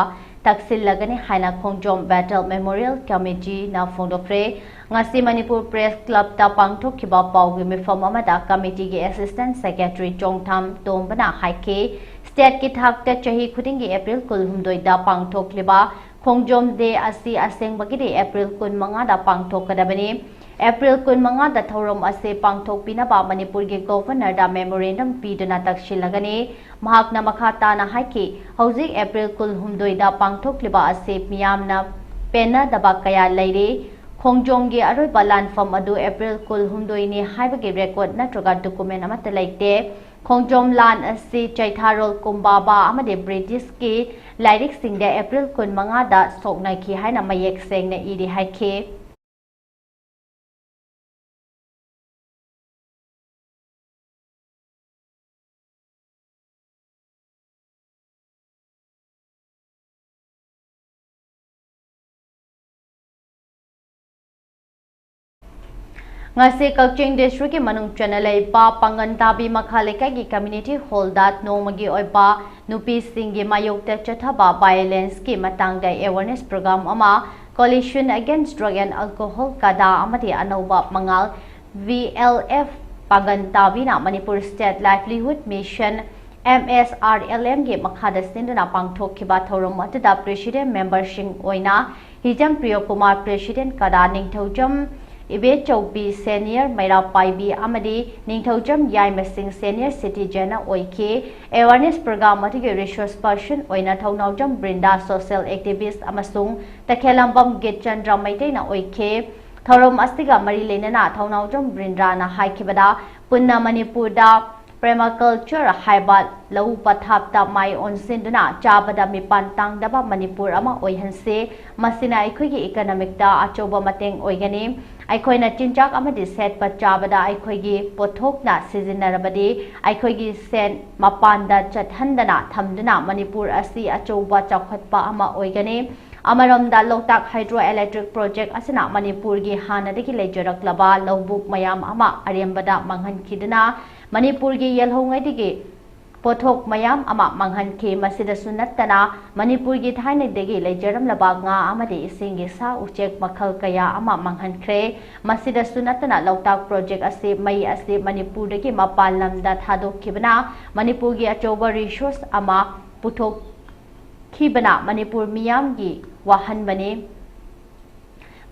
ꯇꯛꯁꯤꯜꯂꯒꯅꯤ ꯍꯥꯏꯅ ꯈꯣꯡꯖꯣꯝ ꯕꯦꯇꯜ ꯃꯦꯃꯣꯔꯤꯌꯦꯜ ꯀꯃꯤꯇꯤꯅ ꯐꯣꯡꯗꯣꯛꯈ꯭ꯔꯦ꯫ ꯉꯁꯤ ꯃꯅꯤꯄꯨꯔ ꯄ꯭ꯔꯦꯁ ꯀ꯭ꯂꯕꯇ ꯄꯥꯡꯊꯣꯛꯈꯤꯕ ꯄꯥꯎꯒꯤ ꯃꯤꯐꯝ ꯑꯃꯗ ꯀꯃꯤꯇꯤꯒꯤ ꯑꯦꯁꯤꯁꯇꯦꯟꯠ ꯁꯦꯀ꯭ꯔꯦꯇꯔꯤ ꯆꯣꯡꯊꯥꯝ ꯇꯣꯝꯕꯅ ꯍꯥꯏꯈꯤ, ꯁ꯭ꯇꯦꯠꯀꯤ ꯊꯥꯛꯇ ꯆꯍꯤ ꯈꯨꯗꯤꯡꯒꯤ ꯑꯦꯄ꯭ꯔꯤꯜ ꯀꯨꯟꯍꯨꯝꯗꯣꯏꯗ ꯄꯥꯡꯊꯣꯛꯂꯤꯕ ꯈꯣꯡꯖꯣꯝ ꯗꯦ ꯑꯁꯤ ꯑꯁꯦꯡꯕꯒꯤꯗꯤ ꯑꯦꯄ꯭ꯔꯤꯜ ꯀꯨꯟꯃꯉꯥꯗ ꯄꯥꯡꯊꯣꯛꯀꯗꯕꯅꯤ꯫ ꯑꯦꯄ꯭ꯔꯤꯜ ꯀꯨꯟꯃꯉꯥꯗ ꯊꯧꯔꯝ ꯑꯁꯤ ꯄꯥꯡꯊꯣꯛꯄꯤꯅꯕ ꯃꯅꯤꯄꯨꯔꯒꯤ ꯒꯣꯚꯔꯅꯔꯗ ꯃꯦꯃꯣꯔꯦꯟꯗꯝ ꯄꯤꯗꯨꯅ ꯇꯛꯁꯤꯜꯂꯒꯅꯤ꯫ ꯃꯍꯥꯛꯅ ꯃꯈꯥ ꯇꯥꯅ ꯍꯥꯏꯈꯤ, ꯍꯧꯖꯤꯛ ꯑꯦꯄ꯭ꯔꯤꯜ ꯀꯨꯟꯍꯨꯝꯗꯣꯏꯗ ꯄꯥꯡꯊꯣꯛꯂꯤꯕ ꯑꯁꯤ ꯃꯤꯌꯥꯝꯅ ꯄꯦꯟꯅꯗꯕ ꯀꯌꯥ ꯂꯩꯔꯤ꯫ ꯈꯣꯡꯖꯣꯝꯒꯤ ꯑꯔꯣꯏꯕ ꯂꯥꯟꯐꯝ ꯑꯗꯨ ꯑꯦꯄ꯭ꯔꯤꯜ ꯀꯨꯟꯍꯨꯝꯗꯣꯏꯅꯤ ꯍꯥꯏꯕꯒꯤ ꯔꯦꯀꯣꯔꯗ ꯅꯠꯇ꯭ꯔꯒ ꯗꯣꯀꯨꯃꯦꯟ ꯑꯃꯠꯇ ꯂꯩꯇꯦ꯫ ꯈꯣꯡꯖꯣꯝ ꯂꯥꯟ ꯑꯁꯤ ꯆꯩꯊꯥꯔꯣꯜ ꯀꯨꯝꯕꯥꯕꯥ ꯑꯃꯗꯤ ꯕ꯭ꯔꯤꯇꯤꯁꯀꯤ ꯂꯥꯏꯔꯤꯛꯁꯤꯡꯗ ꯑꯦꯄ꯭ꯔꯤꯜ ꯀꯨꯟꯃꯉꯥꯗ ꯁꯣꯛꯅꯈꯤ ꯍꯥꯏꯅ ꯃꯌꯦꯛ ꯁꯦꯡꯅ ꯏꯔꯤ ꯍꯥꯏꯈꯤ꯫ ꯉꯁꯤ ꯀꯛꯆꯤꯡ ꯗꯤꯁꯇ꯭ꯔꯤꯛꯀꯤ ꯃꯅꯨꯡ ꯆꯟꯅ ꯂꯩꯕ ꯄꯥꯡꯒꯟ ꯇꯥꯕꯤ ꯃꯈꯥ ꯂꯩꯀꯥꯏꯒꯤ ꯀꯝꯃ꯭ꯌꯨꯅꯤꯇꯤ ꯍꯣꯜꯗ ꯅꯣꯡꯃꯒꯤ ꯑꯣꯏꯕ ꯅꯨꯄꯤꯁꯤꯡꯒꯤ ꯃꯥꯌꯣꯛꯇ ꯆꯠꯊꯕ ꯚꯥꯏꯑꯣꯂꯦꯟꯁꯀꯤ ꯃꯇꯥꯡꯗ ꯑꯦꯋꯥꯔꯅꯦꯁ ꯄ꯭ꯔꯣꯒ꯭ꯔꯥꯝ ꯑꯃ Coalition Against Drug and Alcohol, ꯀꯗꯥ ꯑꯃꯗꯤ ꯑꯅꯧꯕ ꯃꯉꯥꯜ, V L F, ꯄꯥꯡꯒꯟ ꯇꯥꯕꯤꯅ ꯃꯅꯤꯄꯨꯔ ꯁ꯭ꯇꯦꯠ ꯂꯥꯏꯚꯂꯤꯍꯨꯗ mission, M S R L M, ꯒꯤ ꯃꯈꯥꯗ ꯁꯤꯟꯗꯨꯅ ꯄꯥꯡꯊꯣꯛꯈꯤꯕ ꯊꯧꯔꯝ ꯑꯗꯨꯗ ꯄ꯭ꯔꯦꯁꯤꯗꯦꯟ ꯃꯦꯝꯕꯔꯁꯤꯡ ꯑꯣꯏꯅ ꯍꯤꯖꯝ ꯄ꯭ꯔꯤꯌꯣꯀꯨꯃꯥꯔ, ꯄ꯭ꯔꯦꯁꯤꯗꯦꯟ ꯀꯗꯥ, ꯅꯤꯡꯊꯧꯖꯝ ꯏꯕꯦꯆꯧꯕꯤ, ꯁꯦꯅꯤꯌꯔ ꯃꯩꯔꯥ ꯄꯥꯏꯕꯤ, ꯑꯃꯗꯤ ꯅꯤꯡꯊꯧꯖꯝ ꯌꯥꯏꯃꯁꯤꯡ, ꯁꯦꯅꯤꯌꯔ ꯁꯤꯇꯤꯖꯦꯟꯅ ꯑꯣꯏꯈꯤ꯫ ꯑꯦꯋꯥꯔꯅꯦꯁ ꯄ꯭ꯔꯣꯒ꯭ꯔꯥꯝ ꯑꯗꯨꯒꯤ ꯔꯤꯁꯣꯔꯁ ꯄꯔꯁꯟ ꯑꯣꯏꯅ ꯊꯧꯅꯥꯎꯖꯝ ꯕ꯭ꯔꯤꯟꯗꯥ, ꯁꯣꯁꯤꯌꯦꯜ ꯑꯦꯛꯇꯤꯚꯤꯁ꯭ꯠ ꯑꯃꯁꯨꯡ ꯇꯈꯦꯂꯝꯕꯝ ꯒꯤꯠꯆꯟꯗ꯭ꯔ ꯃꯩꯇꯩꯅ ꯑꯣꯏꯈꯤ꯫ ꯊꯧꯔꯝ ꯑꯁꯤꯒ ꯃꯔꯤ ꯂꯩꯅꯅ ꯊꯧꯅꯥꯎꯖꯝ ꯕ꯭ꯔꯤꯟꯗꯥꯅ ꯍꯥꯏꯈꯤꯕꯗ, ꯄꯨꯟꯅ ꯃꯅꯤꯄꯨꯔꯗ ꯄ꯭ꯔꯦꯃꯥꯀꯜꯆꯔ ꯍꯥꯏꯕ ꯂꯧꯎ ꯄꯊꯥꯞꯇ ꯃꯥꯏ ꯑꯣꯟꯁꯤꯟꯗꯨꯅ ꯆꯥꯕꯗ ꯃꯤꯄꯥꯟ ꯇꯥꯡꯗꯕ ꯃꯅꯤꯄꯨꯔ ꯑꯃ ꯑꯣꯏꯍꯟꯁꯤ꯫ ꯃꯁꯤꯅ ꯑꯩꯈꯣꯏꯒꯤ ꯏꯀꯅꯣꯃꯤꯛꯇ ꯑꯆꯧꯕ ꯃꯇꯦꯡ ꯑꯣꯏꯒꯅꯤ꯫ ꯑꯩꯈꯣꯏꯅ ꯆꯤꯟꯖꯥꯛ ꯑꯃꯗꯤ ꯁꯦꯠꯄ ꯆꯥꯕꯗ ꯑꯩꯈꯣꯏꯒꯤ ꯄꯣꯠꯊꯣꯛꯅ ꯁꯤꯖꯤꯟꯅꯔꯕꯗꯤ, ꯑꯩꯈꯣꯏꯒꯤ ꯁꯦꯟ ꯃꯄꯥꯟꯗ ꯆꯠꯍꯟꯗꯅ ꯊꯝꯗꯨꯅ ꯃꯅꯤꯄꯨꯔ ꯑꯁꯤ ꯑꯆꯧꯕ ꯆꯥꯎꯈꯠꯄ ꯑꯃ ꯑꯣꯏꯒꯅꯤ꯫ ꯑꯃꯔꯣꯝꯗ, ꯂꯣꯛꯇꯥꯛ ꯍꯥꯏꯗ꯭ꯔꯣ ꯏꯂꯦꯛꯇ꯭ꯔꯤꯛ ꯄ꯭ꯔꯣꯖꯦꯛ ꯑꯁꯤꯅ ꯃꯅꯤꯄꯨꯔꯒꯤ ꯍꯥꯟꯅꯗꯒꯤ ꯂꯩꯖꯔꯛꯂꯕ ꯂꯧꯕꯨꯛ ꯃꯌꯥꯝ ꯑꯃ ꯑꯔꯦꯝꯕꯗ ꯃꯥꯡꯍꯟꯈꯤꯗꯨꯅ ꯃꯅꯤꯄꯨꯔꯒꯤ ꯌꯦꯜꯍꯧꯉꯩꯗꯒꯤ ꯄꯣꯠꯊꯣꯛ ꯃꯌꯥꯝ ꯑꯃ ꯃꯥꯡꯍꯟꯈꯤ꯫ ꯃꯁꯤꯗꯁꯨ ꯅꯠꯇꯅ, ꯃꯅꯤꯄꯨꯔꯒꯤ ꯊꯥꯏꯅꯗꯒꯤ ꯂꯩꯖꯔꯝꯂꯕ ꯉꯥ ꯑꯃꯗꯤ ꯏꯁꯤꯡꯒꯤ ꯁꯥ ꯎꯆꯦꯛ ꯃꯈꯜ ꯀꯌꯥ ꯑꯃ ꯃꯥꯡꯍꯟꯈ꯭ꯔꯦ꯫ ꯃꯁꯤꯗꯁꯨ ꯅꯠꯇꯅ, ꯂꯣꯛꯇꯥꯛ ꯄ꯭ꯔꯣꯖꯦꯛ ꯑꯁꯤ, ꯃꯩ ꯑꯁꯤ ꯃꯅꯤꯄꯨꯔꯗꯒꯤ ꯃꯄꯥꯟ ꯂꯝꯗ ꯊꯥꯗꯣꯛꯈꯤꯕꯅ ꯃꯅꯤꯄꯨꯔꯒꯤ ꯑꯆꯧꯕ ꯔꯤꯁꯣꯔꯁ ꯑꯃ ꯄꯨꯊꯣꯛꯈꯤꯕꯅ ꯃꯅꯤꯄꯨꯔ ꯃꯤꯌꯥꯝꯒꯤ ꯋꯥꯍꯟꯕꯅꯤ꯫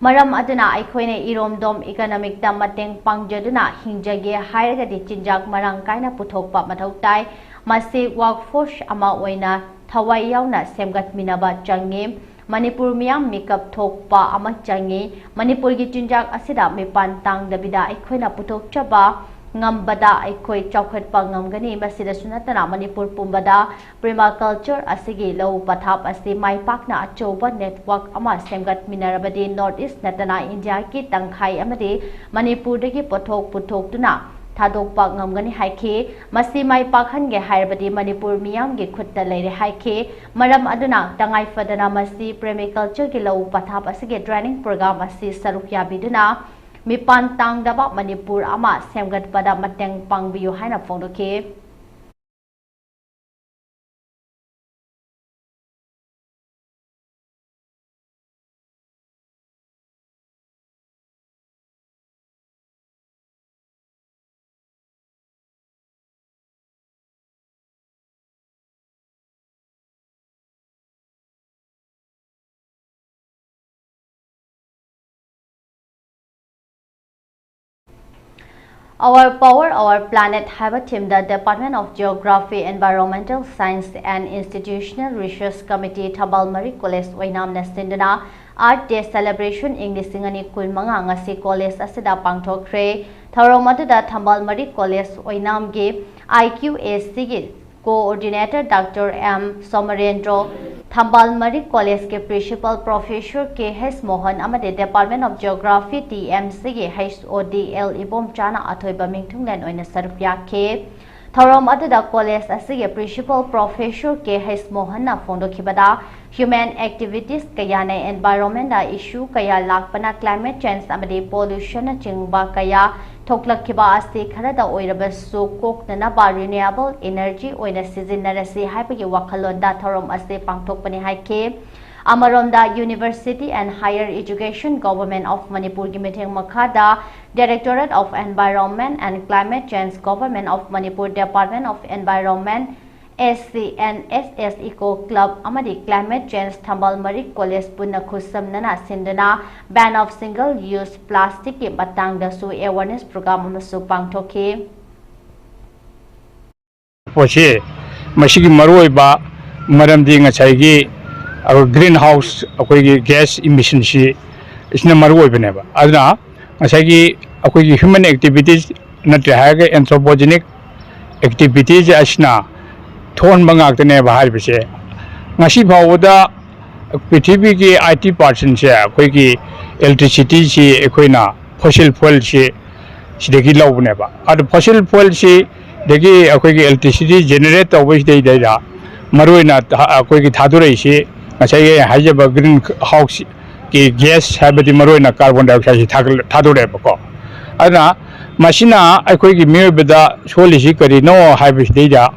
ꯃꯔꯝ ꯑꯗꯨꯅ, ꯑꯩꯈꯣꯏꯅ ꯏꯔꯣꯝꯗꯣꯝ ꯏꯀꯅꯣꯃꯤꯛꯇ ꯃꯇꯦꯡ ꯄꯥꯡꯖꯗꯨꯅ ꯍꯤꯡꯖꯒꯦ ꯍꯥꯏꯔꯒꯗꯤ ꯆꯤꯟꯖꯥꯛ ꯃꯔꯥꯡ ꯀꯥꯏꯅ ꯄꯨꯊꯣꯛꯄ ꯃꯊꯧ ꯇꯥꯏ꯫ ꯃꯁꯤ ꯋꯥꯔꯛꯐꯣꯔꯁ ꯑꯃ ꯑꯣꯏꯅ ꯊꯋꯥꯏ ꯌꯥꯎꯅ ꯁꯦꯝꯒꯠꯃꯤꯟꯅꯕ ꯆꯪꯉꯤ꯫ ꯃꯅꯤꯄꯨꯔ ꯃꯤꯌꯥꯝ ꯃꯤꯀꯞ ꯊꯣꯛꯄ ꯑꯃ ꯆꯪꯉꯤ꯫ ꯃꯅꯤꯄꯨꯔꯒꯤ ꯆꯤꯟꯖꯥꯛ ꯑꯁꯤꯗ ꯃꯤꯄꯥꯟ ꯇꯥꯡꯗꯕꯤꯗ ꯑꯩꯈꯣꯏꯅ ꯄꯨꯊꯣꯛꯆꯕ ꯉꯝꯕꯗ ꯑꯩꯈꯣꯏ ꯆꯥꯎꯈꯠꯄ ꯉꯝꯒꯅꯤ꯫ ꯃꯁꯤꯗꯁꯨ ꯅꯠꯇꯅ, ꯃꯅꯤꯄꯨꯔ ꯄꯨꯝꯕꯗ ꯄ꯭ꯔꯤꯃꯥꯀꯜꯆꯔ ꯑꯁꯤꯒꯤ ꯂꯧ ꯄꯊꯥꯞ ꯑꯁꯤ ꯃꯥꯏ ꯄꯥꯛꯅ ꯑꯆꯧꯕ ꯅꯦꯠꯋꯥꯔꯛ ꯑꯃ ꯁꯦꯝꯒꯠꯃꯤꯟꯅꯔꯕꯗꯤ, ꯅꯣꯔꯠ ꯏꯁ ꯅꯠꯇꯅ ꯏꯟꯗꯤꯌꯥꯒꯤ ꯇꯪꯈꯥꯏ ꯑꯃꯗꯤ ꯃꯅꯤꯄꯨꯔꯗꯒꯤ ꯄꯣꯠꯊꯣꯛ ꯄꯨꯊꯣꯛꯇꯨꯅ ꯊꯥꯗꯣꯛꯄ ꯉꯝꯒꯅꯤ ꯍꯥꯏꯈꯤ꯫ ꯃꯁꯤ ꯃꯥꯏ ꯄꯥꯛꯍꯟꯒꯦ ꯍꯥꯏꯔꯕꯗꯤ ꯃꯅꯤꯄꯨꯔ ꯃꯤꯌꯥꯝꯒꯤ ꯈꯨꯠꯇ ꯂꯩꯔꯦ ꯍꯥꯏꯈꯤ꯫ ꯃꯔꯝ ꯑꯗꯨꯅ, ꯇꯉꯥꯏ ꯐꯗꯅ ꯃꯁꯤ ꯄ꯭ꯔꯤꯃꯥꯀꯜꯆꯔꯒꯤ ꯂꯧ ꯄꯊꯥꯞ ꯑꯁꯤꯒꯤ ꯇ꯭ꯔꯦꯅꯤꯡ ꯄ꯭ꯔꯣꯒ꯭ꯔꯥꯝ ꯑꯁꯤ ꯁꯔꯨꯛ ꯌꯥꯕꯤꯗꯨꯅ ꯃꯤꯄꯥꯟ ꯇꯥꯡꯗꯕ ꯃꯅꯤꯄꯨꯔ ꯑꯃ ꯁꯦꯝꯒꯠꯄꯗ ꯃꯇꯦꯡ ꯄꯥꯡꯕꯤꯌꯨ ꯍꯥꯏꯅ ꯐꯣꯡꯗꯣꯛꯈꯤ꯫ Our Power, Our Planet ꯍꯥꯏꯕ theme the Department of Geography, Environmental Science and Institutional Research Committee ꯊꯝꯕꯥꯜ ꯃꯔꯤ ꯀꯣꯂꯦꯖ ꯑꯣꯏꯅꯥꯝꯅ ꯁꯤꯟꯗꯨꯅ Earth Day Celebration ꯏꯪ ꯂꯤꯁꯤꯡ ꯑꯅꯤ ꯀꯨꯟꯃꯉꯥ ꯉꯁꯤ ꯀꯣꯂꯦꯖ ꯑꯁꯤꯗ ꯄꯥꯡꯊꯣꯛꯈ꯭ꯔꯦ꯫ ꯊꯧꯔꯝ ꯑꯗꯨꯗ ꯊꯝꯕꯥꯜ ꯃꯔꯤ ꯀꯣꯂꯦꯖ ꯑꯣꯏꯅꯥꯝꯒꯤ I Q A C ꯒꯤ Coordinator Doctor M Somorendro, Thambal Marik ꯀꯣꯂꯦꯖꯀꯤ Principal Professor K H Mohan ꯑꯃꯗꯤ Department of Geography, T M C ꯒꯤ H O D L ꯏꯕꯣꯝꯆꯥꯅ ꯑꯊꯣꯏꯕ ꯃꯤꯡꯊꯨꯡꯂꯦꯟ ꯑꯣꯏꯅ ꯁꯔꯨꯛ ꯌꯥꯈꯤ꯫ ꯊꯧꯔꯝ ꯑꯗꯨꯗ ꯀꯣꯂꯦꯖ ꯑꯁꯤꯒꯤ Principal Professor K H ꯃꯣꯍꯟꯅ ꯐꯣꯡꯗꯣꯛꯈꯤꯕꯗ, human activities ꯀꯌꯥꯅ environment ꯗ issue ꯀꯌꯥ ꯂꯥꯛꯄꯅ climate change ꯑꯃꯗꯤ pollution ꯅꯆꯤꯡꯕ ꯀꯌꯥ ꯊꯣꯛꯂꯛꯈꯤꯕ ꯑꯁꯤ ꯈꯔꯗ ꯑꯣꯏꯔꯕꯁꯨ ꯀꯣꯛꯅꯅꯕ renewable energy ꯑꯣꯏꯅ ꯁꯤꯖꯤꯟꯅꯔꯁꯤ ꯍꯥꯏꯕꯒꯤ ꯋꯥꯈꯜꯂꯣꯟꯗ ꯊꯧꯔꯝ ꯑꯁꯤ ꯄꯥꯡꯊꯣꯛꯄꯅꯤ ꯍꯥꯏꯈꯤ꯫ ꯑꯃꯔꯣꯝꯗ, University and Higher Education Government of ꯃꯅꯤꯄꯨꯔꯒꯤ ꯃꯤꯠꯌꯦꯡ ꯃꯈꯥꯗ Directorate of Environment and Climate Change, Government of Manipur, Department of Environment, S C N S S Eco Club ꯑꯃꯗꯤ Climate Change ꯊꯝꯕꯥꯜ ꯃꯔꯤ ꯀꯣꯂꯦꯖ ꯄꯨꯟꯅ ꯈꯨꯠꯁꯝꯅꯅ ꯁꯤꯟꯗꯨꯅ ban of single use plastic ꯀꯤ ꯃꯇꯥꯡꯗꯁꯨ awareness program ꯑꯃꯁꯨ ꯄꯥꯡꯊꯣꯛꯈꯤ꯫ ꯄꯣꯠꯁꯤ, ꯃꯁꯤꯒꯤ ꯃꯔꯨꯑꯣꯏꯕ ꯃꯔꯝꯗꯤ ꯉꯁꯥꯏꯒꯤ, ꯑ, green house ꯑꯩꯈꯣꯏꯒꯤ gas emission ꯁꯤ, ꯑꯁꯤꯅ ꯃꯔꯨꯑꯣꯏꯕꯅꯦꯕ꯫ ꯑꯗꯨꯅ ꯉꯁꯥꯏꯒꯤ ꯑꯩꯈꯣꯏꯒꯤ human activities ꯅꯠꯇ꯭ꯔꯦ ꯍꯥꯏꯔꯒ anthropogenic activities ꯑꯁꯤꯅ ꯊꯣꯛꯍꯟꯕ ꯉꯥꯛꯇꯅꯦꯕ ꯍꯥꯏꯔꯤꯕꯁꯦ꯫ ꯉꯁꯤ ꯐꯥꯎꯕꯗ ꯄ꯭ꯔꯤꯊꯤꯕꯤꯒꯤ eighty percent ꯁꯦ ꯑꯩꯈꯣꯏꯒꯤ electricity ꯁꯤ ꯑꯩꯈꯣꯏꯅ fossil fuel ꯁꯤ ꯁꯤꯗꯒꯤ ꯂꯧꯕꯅꯦꯕ꯫ ꯑꯗꯨ fossil fuel ꯁꯤꯗꯒꯤ ꯑꯩꯈꯣꯏꯒꯤ electricity generate ꯇꯧꯕꯁꯤꯗꯩꯗ ꯃꯔꯨꯑꯣꯏꯅ ꯊ-, ꯑꯩꯈꯣꯏꯒꯤ ꯊꯥꯗꯣꯔꯛꯏꯁꯤ ꯉꯁꯥꯏꯒꯤ ꯑꯩ ꯍꯥꯏꯖꯕ green house ꯒ꯭ꯌꯥꯁ ꯍꯥꯏꯕꯗꯤ ꯃꯔꯨꯑꯣꯏꯅ carbon dioxide ꯁꯤ ꯊꯥꯒꯠ- ꯊꯥꯗꯣꯔꯛꯑꯦꯕꯀꯣ꯫ ꯑꯗꯨꯅ ꯃꯁꯤꯅ ꯑꯩꯈꯣꯏꯒꯤ ꯃꯤꯑꯣꯏꯕꯗ ꯁꯣꯛꯍꯜꯂꯤꯁꯤ ꯀꯔꯤꯅꯣ ꯍꯥꯏꯕꯁꯤꯗꯩꯗ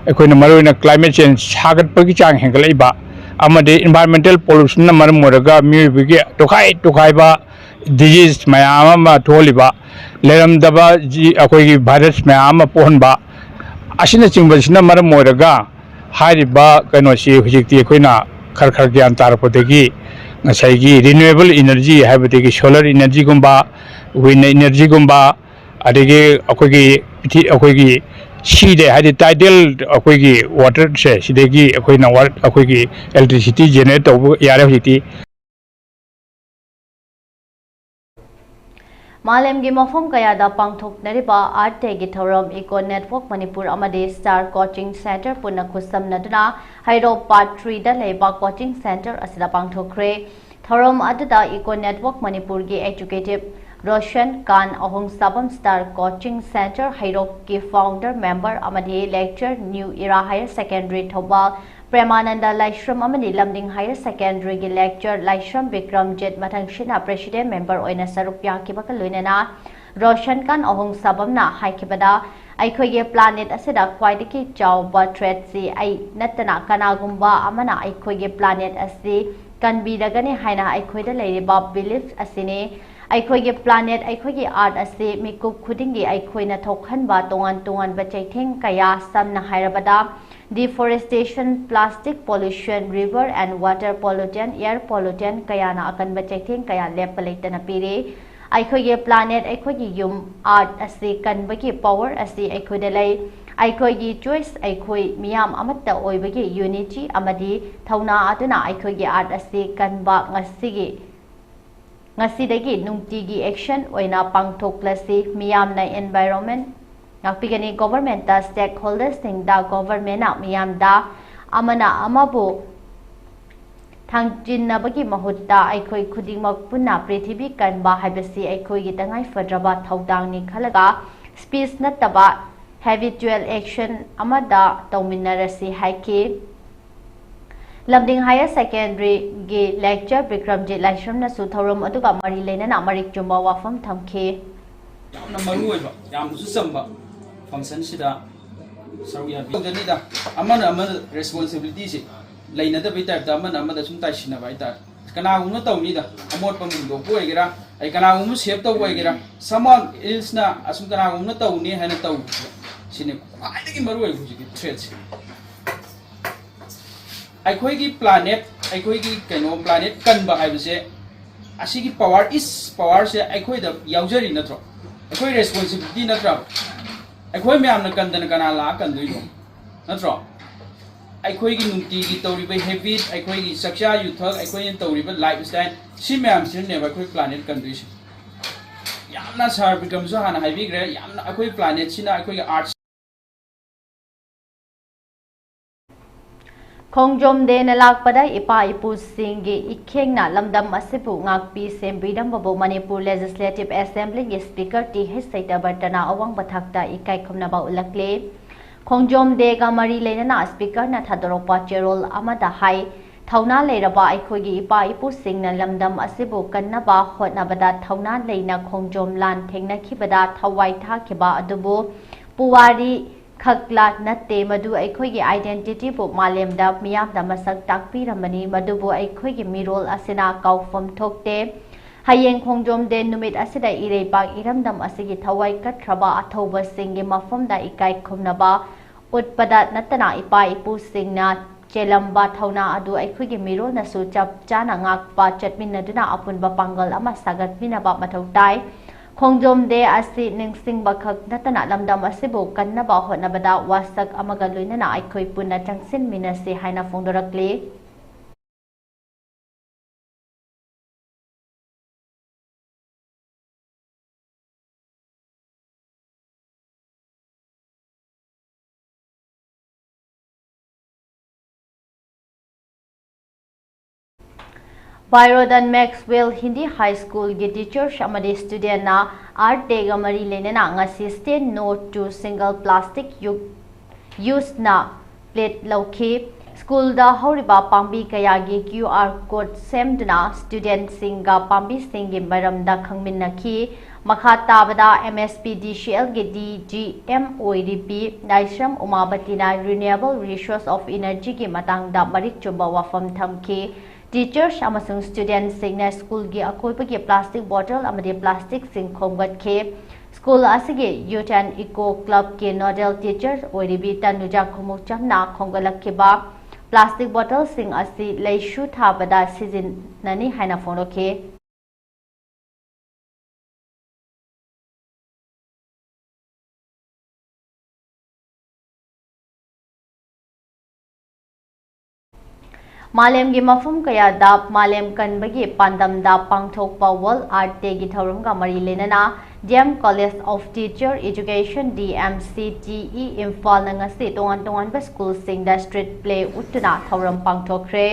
ꯑꯩꯈꯣꯏꯅ ꯃꯔꯨꯑꯣꯏꯅ climate change, ꯁꯥꯒꯠꯄꯒꯤ ꯆꯥꯡ ꯍꯦꯟꯒꯠꯂꯛꯏꯕ ꯑꯃꯗꯤ environmental pollution ꯅ ꯃꯔꯝ ꯑꯣꯏꯔꯒ ꯃꯤꯑꯣꯏꯕꯒꯤ ꯇꯣꯈꯥꯏ ꯇꯣꯈꯥꯏꯕ disease ꯃꯌꯥꯝ ꯑꯃ ꯊꯣꯛꯍꯜꯂꯤꯕ, ꯂꯩꯔꯝꯗꯕ ꯖꯤ- ꯑꯩꯈꯣꯏꯒꯤ virus ꯃꯌꯥꯝ ꯑꯃ ꯄꯣꯛꯍꯟꯕ ꯑꯁꯤꯅꯆꯤꯡꯕꯁꯤꯅ ꯃꯔꯝ ꯑꯣꯏꯔꯒ ꯍꯥꯏꯔꯤꯕ ꯀꯩꯅꯣꯁꯤ ꯍꯧꯖꯤꯛꯇꯤ ꯑꯩꯈꯣꯏꯅ ꯈꯔ ꯈꯔ ꯒ꯭ꯌꯥꯟ ꯇꯥꯔꯛꯄꯗꯒꯤ ꯉꯁꯥꯏꯒꯤ renewable energy ꯍꯥꯏꯕꯗꯒꯤ solar energy ꯒꯨꯝꯕ, wind energy ꯒꯨꯝꯕ, ꯑꯗꯒꯤ ꯑꯩꯈꯣꯏꯒꯤ ꯄ꯭ꯔꯤꯊꯤ- ꯑꯩꯈꯣꯏꯒꯤ ꯁꯤꯗ ꯍꯥꯏꯗꯤ tidal ꯑꯩꯈꯣꯏꯒꯤ water ꯁꯦ ꯁꯤꯗꯒꯤ ꯑꯩꯈꯣꯏꯅ ꯋꯥ- ꯑꯩꯈꯣꯏꯒꯤ electricity generate ꯇꯧꯕ ꯌꯥꯔꯦ ꯍꯧꯖꯤꯛꯇꯤ꯫ ꯃꯥꯂꯦꯝꯒꯤ ꯃꯐꯝ ꯀꯌꯥꯗ ꯄꯥꯡꯊꯣꯛꯅꯔꯤꯕ Earth Day ꯒꯤ ꯊꯧꯔꯝ Eco Network ꯃꯅꯤꯄꯨꯔ ꯑꯃꯗꯤ Star Coaching Center ꯄꯨꯟꯅ ꯈꯨꯠꯁꯝꯅꯗꯨꯅ ꯍꯩꯔꯣꯛ Part three ꯗ ꯂꯩꯕ coaching center ꯑꯁꯤꯗ ꯄꯥꯡꯊꯣꯛꯈ꯭ꯔꯦ꯫ ꯊꯧꯔꯝ ꯑꯗꯨꯗ Eco Network ꯃꯅꯤꯄꯨꯔꯒꯤ executive ꯔꯣꯁꯟ ꯀꯥꯟ ꯑꯍꯣꯡꯁꯥꯕꯝ Star Coaching Center ꯍꯩꯔꯣꯛꯀꯤ founder member ꯑꯃꯗꯤ lecturer New Era Higher Secondary Thoubal, ꯄ꯭ꯔꯦꯃꯥꯅꯟꯗ ꯂꯥꯏꯁ꯭ꯔꯝ ꯑꯃꯗꯤ ꯂꯝꯗꯤꯡ Higher Secondary ꯒꯤ lecturer ꯂꯥꯏꯁ꯭ꯔꯝ ꯕꯤꯀ꯭ꯔꯝꯖꯤꯠ ꯃꯊꯪꯁꯤꯠꯅ president member ꯑꯣꯏꯅ ꯁꯔꯨꯛ ꯌꯥꯈꯤꯕꯒ ꯂꯣꯏꯅꯅ ꯔꯣꯁꯟ ꯀꯥꯟ ꯑꯍꯣꯡꯁꯥꯕꯝꯅ ꯍꯥꯏꯈꯤꯕꯗ, ꯑꯩꯈꯣꯏꯒꯤ planet ꯑꯁꯤꯗ ꯈ꯭ꯋꯥꯏꯗꯒꯤ ꯆꯥꯎꯕ threat ꯁꯤ ꯑꯩ ꯅꯠꯇꯅ ꯀꯅꯥꯒꯨꯝꯕ ꯑꯃꯅ ꯑꯩꯈꯣꯏꯒꯤ planet ꯑꯁꯤ ꯀꯟꯕꯤꯔꯒꯅꯤ ꯍꯥꯏꯅ ꯑꯩꯈꯣꯏꯗ ꯂꯩꯔꯤꯕ belief ꯑꯁꯤꯅꯤ꯫ ꯑꯩꯈꯣꯏꯒꯤ planet, ꯑꯩꯈꯣꯏꯒꯤ Earth ꯑꯁꯤ ꯃꯤꯀꯨꯞ ꯈꯨꯗꯤꯡꯒꯤ ꯑꯩꯈꯣꯏꯅ ꯊꯣꯛꯍꯟꯕ ꯇꯣꯉꯥꯟ ꯇꯣꯉꯥꯟꯕ ꯆꯩꯊꯦꯡ ꯀꯌꯥ, ꯁꯝꯅ ꯍꯥꯏꯔꯕꯗ deforestation, plastic pollution, river and water pollutant, air pollutant ꯀꯌꯥꯅ ꯑꯀꯟꯕ ꯆꯩꯊꯦꯡ ꯀꯌꯥ ꯂꯦꯞꯄ ꯂꯩꯇꯅ ꯄꯤꯔꯤ꯫ ꯑꯩꯈꯣꯏꯒꯤ planet, ꯑꯩꯈꯣꯏꯒꯤ ꯌꯨꯝ Earth ꯑꯁꯤ ꯀꯟꯕꯒꯤ power ꯑꯁꯤ ꯑꯩꯈꯣꯏꯗ ꯂꯩ꯫ ꯑꯩꯈꯣꯏꯒꯤ choice, ꯑꯩꯈꯣꯏ ꯃꯤꯌꯥꯝ ꯑꯃꯠꯇ ꯑꯣꯏꯕꯒꯤ unity ꯑꯃꯗꯤ ꯊꯧꯅꯥ ꯑꯗꯨꯅ ꯑꯩꯈꯣꯏꯒꯤ Earth ꯑꯁꯤ ꯀꯟꯕ ꯉꯁꯤꯒꯤ, ꯉꯁꯤꯗꯒꯤ ꯅꯨꯡꯇꯤꯒꯤ action ꯑꯣꯏꯅ ꯄꯥꯡꯊꯣꯛꯂꯁꯤ꯫ ꯃꯤꯌꯥꯝꯅ environment ꯉꯥꯛꯄꯤꯒꯅꯤ꯫ Government ꯇ stakeholders ꯁꯤꯡꯗ government ꯅ ꯃꯤꯌꯥꯝꯗ ꯑꯃꯅ ꯑꯃꯕꯨ ꯊꯥꯡꯖꯤꯟꯅꯕꯒꯤ ꯃꯍꯨꯠꯇ ꯑꯩꯈꯣꯏ ꯈꯨꯗꯤꯡꯃꯛ ꯄꯨꯟꯅ ꯄ꯭ꯔꯤꯊꯤꯕꯤ ꯀꯟꯕ ꯍꯥꯏꯕꯁꯤ ꯑꯩꯈꯣꯏꯒꯤ ꯇꯉꯥꯏꯐꯗ꯭ꯔꯕ ꯊꯧꯗꯥꯡꯅꯤ ꯈꯜꯂꯒ speech ꯅꯠꯇꯕ habitual action ꯑꯃꯗ ꯇꯧꯃꯤꯟꯅꯔꯁꯤ ꯍꯥꯏꯈꯤ꯫ ꯂꯝꯗꯤꯡ Higher Secondary ꯒꯤ lecturer ꯕꯤꯀ꯭ꯔꯝꯖꯤꯠ ꯂꯥꯏꯁ꯭ꯔꯝꯅꯁꯨ ꯊꯧꯔꯝ ꯑꯗꯨꯒ ꯃꯔꯤ ꯂꯩꯅꯅ ꯃꯔꯤꯛ ꯆꯨꯝꯕ ꯋꯥꯐꯝ ꯊꯝꯈꯤ꯫ ꯌꯥꯝꯅ ꯃꯔꯨ ꯑꯣꯏꯕ, ꯌꯥꯝꯅꯁꯨ ꯆꯝꯕ function ꯁꯤꯗ ꯁꯔꯨꯛ ꯌꯥꯕꯤ ꯇꯧꯖꯅꯤꯗ꯫ ꯑꯃꯅ ꯑꯃꯅ responsibility ꯁꯦ ꯂꯩꯅꯗꯕꯩ type ꯇ ꯑꯃꯅ ꯑꯃꯗ ꯁꯨꯝ ꯇꯥꯏꯁꯤꯟꯅꯕ ꯍꯥꯏꯇꯥꯔꯦ꯫ ꯀꯅꯥꯒꯨꯝꯕ ꯇꯧꯅꯤꯗ, ꯑꯃꯣꯠꯄ ꯍꯨꯟꯗꯣꯛꯄ ꯑꯣꯏꯒꯦꯔꯥ, ꯑꯩ ꯀꯅꯥꯒꯨꯝꯕ save ꯇꯧꯕ ꯑꯣꯏꯒꯦꯔꯥ, someone else ꯅ ꯑꯁꯨꯝ ꯀꯅꯥꯒꯨꯝꯕꯅ ꯇꯧꯅꯤ ꯍꯥꯏꯅ ꯇꯧꯕꯁꯦ, ꯁꯤꯅꯤ ꯈ꯭ꯋꯥꯏꯗꯒꯤ ꯃꯔꯨ ꯑꯣꯏꯕ ꯍꯧꯖꯤꯛꯀꯤ threat ꯁꯦ꯫ ꯑꯩꯈꯣꯏꯒꯤ planet, ꯑꯩꯈꯣꯏꯒꯤ ꯀꯩꯅꯣ planet ꯀꯟꯕ ꯍꯥꯏꯕꯁꯦ, ꯑꯁꯤꯒꯤ power, ꯏꯁ power ꯁꯦ ꯑꯩꯈꯣꯏꯗ ꯌꯥꯎꯖꯔꯤ ꯅꯠꯇ꯭ꯔꯣ? ꯑꯩꯈꯣꯏ responsibility ꯅꯠꯇ꯭ꯔꯕ? ꯑꯩꯈꯣꯏ ꯃꯌꯥꯝꯅ ꯀꯟꯗꯅ ꯀꯅꯥ ꯂꯥꯛꯑ ꯀꯟꯗꯣꯏꯅꯣ? ꯅꯠꯇ꯭ꯔꯣ? ꯑꯩꯈꯣꯏꯒꯤ ꯅꯨꯡꯇꯤꯒꯤ ꯇꯧꯔꯤꯕ habit, ꯑꯩꯈꯣꯏꯒꯤ ꯆꯥꯛꯆꯥ ꯌꯨꯊꯛ, ꯑꯩꯈꯣꯏꯅ ꯇꯧꯔꯤꯕ lifestyle, ꯁꯤ ꯃꯌꯥꯝꯁꯤꯅꯅꯦꯕ ꯑꯩꯈꯣꯏ planet ꯀꯟꯗꯣꯏꯁꯦ꯫ ꯌꯥꯝꯅ sir ꯕꯤꯀ꯭ꯔꯝꯁꯨ ꯍꯥꯟꯅ ꯍꯥꯏꯕꯤꯈ꯭ꯔꯦ, ꯌꯥꯝꯅ ꯑꯩꯈꯣꯏ planet ꯁꯤꯅ ꯑꯩꯈꯣꯏꯒꯤ earth ꯈꯣꯡꯖꯣꯝ ꯗꯦꯅ ꯂꯥꯛꯄꯗ ꯏꯄꯥ ꯏꯄꯨꯁꯤꯡꯒꯤ ꯏꯈꯦꯡꯅ ꯂꯝꯗꯝ ꯑꯁꯤꯕꯨ ꯉꯥꯛꯄꯤ ꯁꯦꯝꯕꯤꯔꯝꯕꯕꯨ ꯃꯅꯤꯄꯨꯔ Legislative Assembly ꯒꯤ Speaker ꯇꯤ ꯍꯩꯆ ꯁꯩꯇꯕꯔꯇꯅ ꯑꯋꯥꯡꯕ ꯊꯥꯛꯇ ꯏꯀꯥꯏ ꯈꯨꯝꯅꯕ ꯎꯠꯂꯛꯂꯦ꯫ ꯈꯣꯡꯖꯣꯝ ꯗꯦꯒ ꯃꯔꯤ ꯂꯩꯅꯅ Speaker ꯅ ꯊꯥꯗꯣꯔꯛꯄ ꯆꯦꯔꯣꯜ ꯑꯃꯗ ꯍꯥꯏ, ꯊꯧꯅꯥ ꯂꯩꯔꯕ ꯑꯩꯈꯣꯏꯒꯤ ꯏꯄꯥ ꯏꯄꯨꯁꯤꯡꯅ ꯂꯝꯗꯝ ꯑꯁꯤꯕꯨ ꯀꯟꯅꯕ ꯍꯣꯠꯅꯕꯗ ꯊꯧꯅꯥ ꯂꯩꯅ ꯈꯣꯡꯖꯣꯝ ꯂꯥꯟ ꯊꯦꯡꯅꯈꯤꯕꯗ ꯊꯋꯥꯏ ꯊꯥꯈꯤꯕ ꯑꯗꯨꯕꯨ ꯄꯨꯋꯥꯔꯤ ꯈꯛꯂꯥ ꯅꯠꯇꯦ, ꯃꯗꯨ ꯑꯩꯈꯣꯏꯒꯤ identity ꯕꯨ ꯃꯥꯂꯦꯝꯗ ꯃꯤꯌꯥꯝꯗ ꯃꯁꯛ ꯇꯥꯛꯄꯤꯔꯝꯕꯅꯤ, ꯃꯗꯨꯕꯨ ꯑꯩꯈꯣꯏꯒꯤ ꯃꯤꯔꯣꯜ ꯑꯁꯤꯅ ꯀꯥꯎꯐꯝ ꯊꯣꯛꯇꯦ꯫ ꯍꯌꯦꯡ ꯈꯣꯡꯖꯣꯝ ꯗꯦ ꯅꯨꯃꯤꯠ ꯑꯁꯤꯗ ꯏꯔꯩꯄꯥꯛ ꯏꯔꯝꯗꯝ ꯑꯁꯤꯒꯤ ꯊꯋꯥꯏ ꯀꯠꯈ꯭ꯔꯕ ꯑꯊꯧꯕꯁꯤꯡꯒꯤ ꯃꯐꯝꯗ ꯏꯀꯥꯏ ꯈꯨꯝꯅꯕ ꯎꯠꯄꯗ ꯅꯠꯇꯅ ꯏꯄꯥ ꯏꯄꯨꯁꯤꯡꯅ ꯆꯦꯜꯂꯝꯕ ꯊꯧꯅꯥ ꯑꯗꯨ ꯑꯩꯈꯣꯏꯒꯤ ꯃꯤꯔꯣꯜꯅꯁꯨ ꯆꯞ ꯆꯥꯅ ꯉꯥꯛꯄ ꯆꯠꯃꯤꯟꯅꯗꯨꯅ ꯑꯄꯨꯟꯕ ꯄꯥꯡꯒꯜ ꯑꯃ ꯁꯥꯒꯠꯃꯤꯟꯅꯕ ꯃꯊꯧ ꯇꯥꯏ꯫ ꯈꯣꯡꯖꯣꯝ ꯗꯦ ꯑꯁꯤ ꯅꯤꯡꯁꯤꯡꯕ ꯈꯛ ꯅꯠꯇꯅ ꯂꯝꯗꯝ ꯑꯁꯤꯕꯨ ꯀꯟꯅꯕ ꯍꯣꯠꯅꯕꯗ ꯋꯥꯁꯛ ꯑꯃꯒ ꯂꯣꯏꯅꯅ ꯑꯩꯈꯣꯏ ꯄꯨꯟꯅ ꯆꯪꯁꯤꯟꯃꯤꯟꯅꯁꯤ ꯍꯥꯏꯅ ꯐꯣꯡꯗꯣꯔꯛꯂꯤ꯫ ꯚꯥꯏꯔꯣꯗꯟ ꯃꯦꯛꯁꯋꯦꯜ ꯍꯤꯟꯗꯤ ꯍꯥꯏ ꯁ꯭ꯀꯨꯜꯒꯤ teachers ꯑꯃꯗꯤ student ꯅ Earth Day ꯒ ꯃꯔꯤ ꯂꯩꯅꯅ ꯉꯁꯤ Say No to Single Plastic Use ꯅ plate ꯂꯧꯈꯤ꯫ ꯁ꯭ꯀꯨꯜꯗ ꯍꯧꯔꯤꯕ ꯄꯥꯝꯕꯤ ꯀꯌꯥꯒꯤ QR code ꯁꯦꯝꯗꯨꯅ ꯁ꯭ꯇꯨꯗꯦꯟꯠꯁꯤꯡꯒ ꯄꯥꯝꯕꯤꯁꯤꯡꯒꯤ ꯃꯔꯝꯗ ꯈꯪꯃꯤꯟꯅꯈꯤ꯫ ꯃꯈꯥ ꯇꯥꯕꯗ MSPDCLꯒꯤ DGM ꯑꯣꯏꯔꯤꯕꯤ ꯅꯥꯏꯁ꯭ꯔꯝ ꯎꯃꯥꯕꯇꯤꯅ Renewable Resource of Energyꯒꯤ ꯃꯇꯥꯡꯗ ꯃꯔꯤꯛ ꯆꯨꯝꯕ ꯋꯥꯐꯝ ꯊꯝꯈꯤ꯫ Teachers ꯑꯃꯁꯨꯡ ꯁ꯭ꯇꯨꯗꯦꯟꯠꯁꯤꯡꯅ ꯁ꯭ꯀꯨꯜꯒꯤ ꯑꯀꯣꯏꯕꯒꯤ plastic bottle ꯑꯃꯗꯤ plasticꯁꯤꯡ ꯈꯣꯝꯒꯠꯈꯤ꯫ ꯁ꯭ꯀꯨꯜ ꯑꯁꯤꯒꯤ Youth and Eco Clubꯀꯤ nodal teacher ꯑꯣꯏꯔꯤꯕꯤ Tanuja ꯈꯨꯃꯨꯛꯆꯝꯅ ꯈꯣꯝꯒꯠꯂꯛꯈꯤꯕ plastic bottleꯁꯤꯡ ꯑꯁꯤ ꯂꯩꯁꯨ ꯊꯥꯕꯗ ꯁꯤꯖꯤꯟꯅꯅꯤ ꯍꯥꯏꯅ ꯐꯣꯡꯗꯣꯛꯈꯤ꯫ ꯃꯥꯂꯦꯝꯒꯤ ꯃꯐꯝ ꯀꯌꯥꯗ ꯃꯥꯂꯦꯝ ꯀꯟꯕꯒꯤ ꯄꯥꯟꯗꯝꯗ ꯄꯥꯡꯊꯣꯛꯄ World Earth Dayꯒꯤ ꯊꯧꯔꯝꯒ ꯃꯔꯤ ꯂꯩꯅꯅ DM College of Teacher Education, DMCTE, ꯏꯝꯐꯥꯜꯅ ꯉꯁꯤ ꯇꯣꯉꯥꯟ ꯇꯣꯉꯥꯟꯕ ꯁ꯭ꯀꯨꯜꯁꯤꯡꯗ street play ꯎꯠꯇꯨꯅ ꯊꯧꯔꯝ ꯄꯥꯡꯊꯣꯛꯈ꯭ꯔꯦ꯫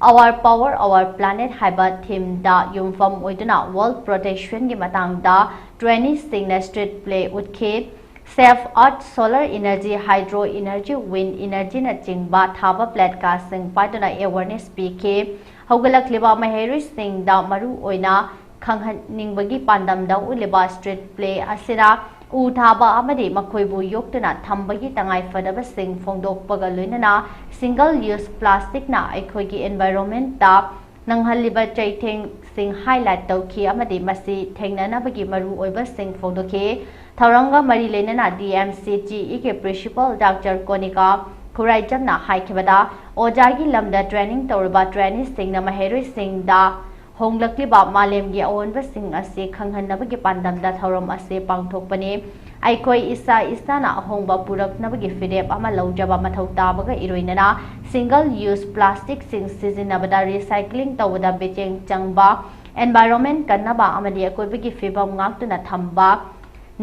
Our Power, Our Planet ꯍꯥꯏꯕ themeꯗ ꯌꯨꯝꯐꯝ ꯑꯣꯏꯗꯨꯅ World Protectionꯒꯤ ꯃꯇꯥꯡꯗ traineeꯁꯤꯡꯅ street play ꯎꯠꯈꯤ꯫ Save Earth, Solar Energy, Hydro Energy, Wind Energyꯅꯆꯤꯡꯕ ꯊꯥꯕ placardꯁꯤꯡ ꯄꯥꯏꯗꯨꯅ awareness ꯄꯤꯈꯤ꯫ ꯍꯧꯒꯠꯂꯛꯂꯤꯕ ꯃꯍꯩꯔꯣꯏꯁꯤꯡꯗ ꯃꯔꯨ ꯑꯣꯏꯅ ꯈꯪꯍꯟꯅꯤꯡꯕꯒꯤ ꯄꯥꯟꯗꯝꯗ ꯎꯠꯂꯤꯕ street play ꯑꯁꯤꯅ ꯎ ꯊꯥꯕ ꯑꯃꯗꯤ ꯃꯈꯣꯏꯕꯨ ꯌꯣꯛꯇꯨꯅ ꯊꯝꯕꯒꯤ ꯇꯉꯥꯏꯐꯗꯕꯁꯤꯡ ꯐꯣꯡꯗꯣꯛꯄꯒ ꯂꯣꯏꯅꯅ single use plasticꯅ ꯑꯩꯈꯣꯏꯒꯤ environmentꯇ ꯅꯪꯍꯜꯂꯤꯕ ꯆꯩꯊꯦꯡꯁꯤꯡ highlight ꯇꯧꯈꯤ ꯑꯃꯗꯤ ꯃꯁꯤ ꯊꯦꯡꯅꯅꯕꯒꯤ ꯃꯔꯨꯑꯣꯏꯕꯁꯤꯡ ꯐꯣꯡꯗꯣꯛꯈꯤ꯫ ꯊꯧꯔꯝꯒ ꯃꯔꯤ ꯂꯩꯅꯅ DMCTEꯒꯤ principal Doctor ꯀꯣꯅꯤꯀꯥ ꯈꯨꯔꯥꯏꯖꯝꯅ ꯍꯥꯏꯈꯤꯕꯗ, ꯑꯣꯖꯥꯒꯤ ꯂꯝꯗ training ꯇꯧꯔꯕ traineeꯁꯤꯡꯅ ꯃꯍꯩꯔꯣꯏꯁꯤꯡꯗ ꯍꯣꯡꯂꯛꯂꯤꯕ ꯃꯥꯂꯦꯝꯒꯤ ꯑꯑꯣꯟꯕꯁꯤꯡ ꯑꯁꯤ ꯈꯪꯍꯟꯅꯕꯒꯤ ꯄꯥꯟꯗꯝꯗ ꯊꯧꯔꯝ ꯑꯁꯤ ꯄꯥꯡꯊꯣꯛꯄꯅꯤ꯫ ꯑꯩꯈꯣꯏ ꯏꯁꯥ ꯏꯁꯥꯅ ꯑꯍꯣꯡꯕ ꯄꯨꯔꯛꯅꯕꯒꯤ ꯐꯤꯔꯦꯞ ꯑꯃ ꯂꯧꯖꯕ ꯃꯊꯧ ꯇꯥꯕꯒ ꯏꯔꯣꯏꯅꯅ single use plasticꯁꯤꯡ ꯁꯤꯖꯤꯟꯅꯕꯗ recycling ꯇꯧꯕꯗ ꯃꯤꯠꯌꯦꯡ ꯆꯪꯕ, environment ꯀꯟꯅꯕ ꯑꯃꯗꯤ ꯑꯀꯣꯏꯕꯒꯤ ꯐꯤꯕꯝ ꯉꯥꯛꯇꯨꯅ ꯊꯝꯕ,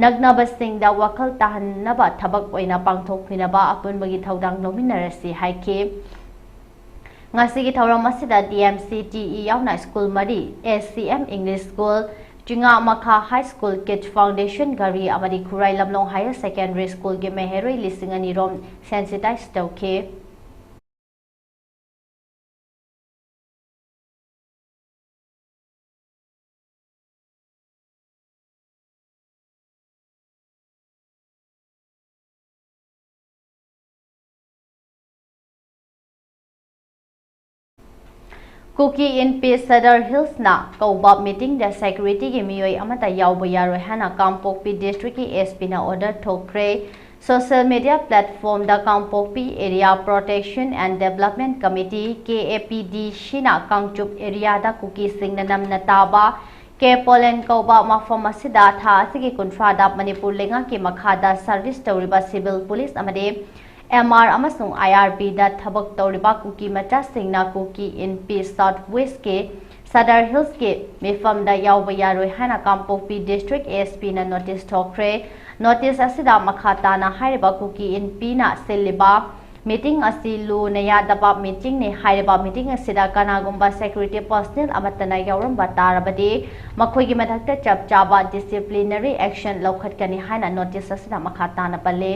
ꯅꯛꯅꯕꯁꯤꯡꯗ ꯋꯥꯈꯜ ꯇꯥꯍꯟꯅꯕ ꯊꯕꯛ ꯑꯣꯏꯅ ꯄꯥꯡꯊꯣꯛꯃꯤꯟꯅꯕ ꯑꯄꯨꯟꯕꯒꯤ ꯊꯧꯗꯥꯡ ꯂꯧꯃꯤꯟꯅꯔꯁꯤ ꯍꯥꯏꯈꯤ꯫ ꯉꯁꯤꯒꯤ ꯊꯧꯔꯝ ꯑꯁꯤꯗ DMCTE ꯌꯥꯎꯅ ꯁ꯭ꯀꯨꯜ ꯃꯔꯤ, ACM English School, ꯆꯤꯉꯥ ꯃꯈꯥ High School, Kids Foundation ꯘꯔꯤ ꯑꯃꯗꯤ ꯈꯨꯔꯥꯏ ꯂꯝꯂꯣꯡ Higher Secondary Schoolꯒꯤ ꯃꯍꯩꯔꯣꯏ ꯂꯤꯁꯤꯡ ꯑꯅꯤ ꯔꯣꯝ sensitize ꯇꯧꯈꯤ꯫ ꯀꯨꯀꯤ ꯏꯟꯄꯤ ꯁꯗꯔ ꯍꯤꯜꯁꯅ ꯀꯧꯕ ꯃꯤꯇꯤꯡꯗ ꯁꯦꯀ꯭ꯌꯨꯔꯤꯇꯤꯒꯤ ꯃꯤꯑꯣꯏ ꯑꯃꯠꯇ ꯌꯥꯎꯕ ꯌꯥꯔꯣꯏ ꯍꯥꯏꯅ ꯀꯥꯡꯄꯣꯛꯄꯤ ꯗꯤꯁꯇ꯭ꯔꯤꯛꯀꯤ ꯑꯦꯁ ꯄꯤꯅ ꯑꯣꯔꯗꯔ ꯊꯣꯛꯈ꯭ꯔꯦ꯫ ꯁꯣꯁꯤꯌꯦꯜ ꯃꯤꯗꯤꯌꯥ ꯄ꯭ꯂꯦꯠꯐꯣꯝꯗ Kangpokpi area protection and development committee, K A P D ꯁꯤꯅ ꯀꯥꯡꯆꯨꯞ ꯑꯦꯔꯤꯌꯥꯗ ꯀꯨꯀꯤꯁꯤꯡꯅ ꯅꯝꯅ ꯇꯥꯕ ꯀꯦ ꯄꯣꯂꯦꯟ ꯀꯧꯕ ꯃꯐꯝ ꯑꯁꯤꯗ ꯊꯥ ꯑꯁꯤꯒꯤ ꯀꯨꯟꯊ꯭ꯔꯥꯗ ꯃꯅꯤꯄꯨꯔ ꯂꯩꯉꯥꯛꯀꯤ ꯃꯈꯥꯗ ꯁꯔꯚꯤꯁ ꯇꯧꯔꯤꯕ ꯁꯤꯚꯤꯜ ꯄꯨꯂꯤꯁ ꯑꯃꯗꯤ ꯑꯦꯝ ꯑꯥꯔ ꯑꯃꯁꯨꯡ ꯑꯥꯏ ꯑꯥꯔ ꯕꯤꯗ ꯊꯕꯛ ꯇꯧꯔꯤꯕ ꯀꯨꯀꯤ ꯃꯆꯥꯁꯤꯡꯅ ꯀꯨꯀꯤ ꯏꯟꯄꯤ ꯁꯥꯎꯠ ꯋꯦꯁꯀꯤ ꯁꯗꯔ ꯍꯤꯜꯁꯀꯤ ꯃꯤꯐꯝꯗ ꯌꯥꯎꯕ ꯌꯥꯔꯣꯏ ꯍꯥꯏꯅ ꯀꯥꯡꯄꯣꯛꯄꯤ ꯗꯤꯁꯇ꯭ꯔꯤꯛ ꯑꯦꯁ ꯄꯤꯅ ꯅꯣꯇꯤꯁ ꯊꯣꯛꯈ꯭ꯔꯦ꯫ ꯅꯣꯇꯤꯁ ꯑꯁꯤꯗ ꯃꯈꯥ ꯇꯥꯅ ꯍꯥꯏꯔꯤꯕ ꯀꯨꯀꯤ ꯏꯟꯄꯤꯅ ꯁꯤꯜꯂꯤꯕ ꯃꯤꯇꯤꯡ ꯑꯁꯤ ꯂꯨꯅ ꯌꯥꯗꯕ ꯃꯤꯇꯤꯡꯅꯤ꯫ ꯍꯥꯏꯔꯤꯕ ꯃꯤꯇꯤꯡ ꯑꯁꯤꯗ ꯀꯅꯥꯒꯨꯝꯕ ꯁꯦꯀ꯭ꯌꯨꯔꯤꯇꯤ ꯄꯔꯁꯅꯦꯜ ꯑꯃꯠꯇꯅ ꯌꯥꯎꯔꯝꯕ ꯇꯥꯔꯕꯗꯤ ꯃꯈꯣꯏꯒꯤ ꯃꯊꯛꯇ ꯆꯞ ꯆꯥꯕ ꯗꯤꯁꯤꯄ꯭ꯂꯤꯅꯔꯤ ꯑꯦꯛꯁꯟ ꯂꯧꯈꯠꯀꯅꯤ ꯍꯥꯏꯅ ꯅꯣꯇꯤꯁ ꯑꯁꯤꯗ ꯃꯈꯥ ꯇꯥꯅ ꯄꯜꯂꯤ꯫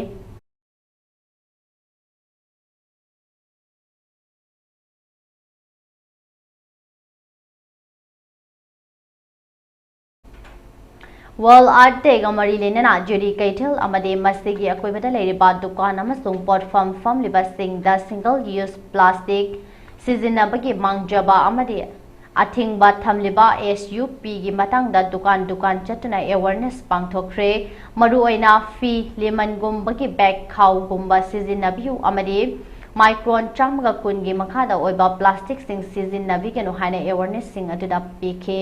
ꯋꯥꯔꯜꯗ ꯑꯥꯔꯊ ꯗꯦꯒ ꯃꯔꯤ ꯂꯩꯅꯅ ꯖꯤꯔꯤ ꯀꯩꯊꯦꯜ ꯑꯃꯗꯤ ꯃꯁꯤꯒꯤ ꯑꯀꯣꯏꯕꯗ ꯂꯩꯔꯤꯕ ꯗꯨꯀꯥꯟ ꯑꯃꯁꯨꯡ ꯄꯣꯠꯐꯝ ꯐꯝꯂꯤꯕꯁꯤꯡꯗ ꯁꯤꯡꯒꯜ ꯌꯨꯁ ꯄ꯭ꯂꯥꯁꯇꯤꯛ ꯁꯤꯖꯤꯟꯅꯕꯒꯤ ꯃꯥꯡꯖꯕ ꯑꯃꯗꯤ ꯑꯊꯤꯡꯕ ꯊꯝꯂꯤꯕ ꯑꯦꯁ ꯌꯨ ꯄꯤꯒꯤ ꯃꯇꯥꯡꯗ ꯗꯨꯀꯥꯟ ꯗꯨꯀꯥꯟ ꯆꯠꯇꯨꯅ ꯑꯦꯋꯥꯔꯅꯦꯁ ꯄꯥꯡꯊꯣꯛꯈ꯭ꯔꯦ꯫ ꯃꯔꯨꯑꯣꯏꯅ ꯐꯤ, ꯂꯦꯃꯟꯒꯨꯝꯕꯒꯤ ꯕꯦꯒ, ꯈꯥꯎꯒꯨꯝꯕ ꯁꯤꯖꯤꯟꯅꯕꯤꯌꯨ ꯑꯃꯗꯤ ꯃꯥꯏꯀ꯭ꯔꯣꯟ ꯆꯥꯝꯃꯒ ꯀꯨꯟꯒꯤ ꯃꯈꯥꯗ ꯑꯣꯏꯕ ꯄ꯭ꯂꯥꯁꯇꯤꯛꯁꯤꯡ ꯁꯤꯖꯤꯟꯅꯕꯤꯒꯅꯨ ꯍꯥꯏꯅ ꯑꯦꯋꯥꯔꯅꯦꯁꯁꯤꯡ ꯑꯗꯨꯗ ꯄꯤꯈꯤ꯫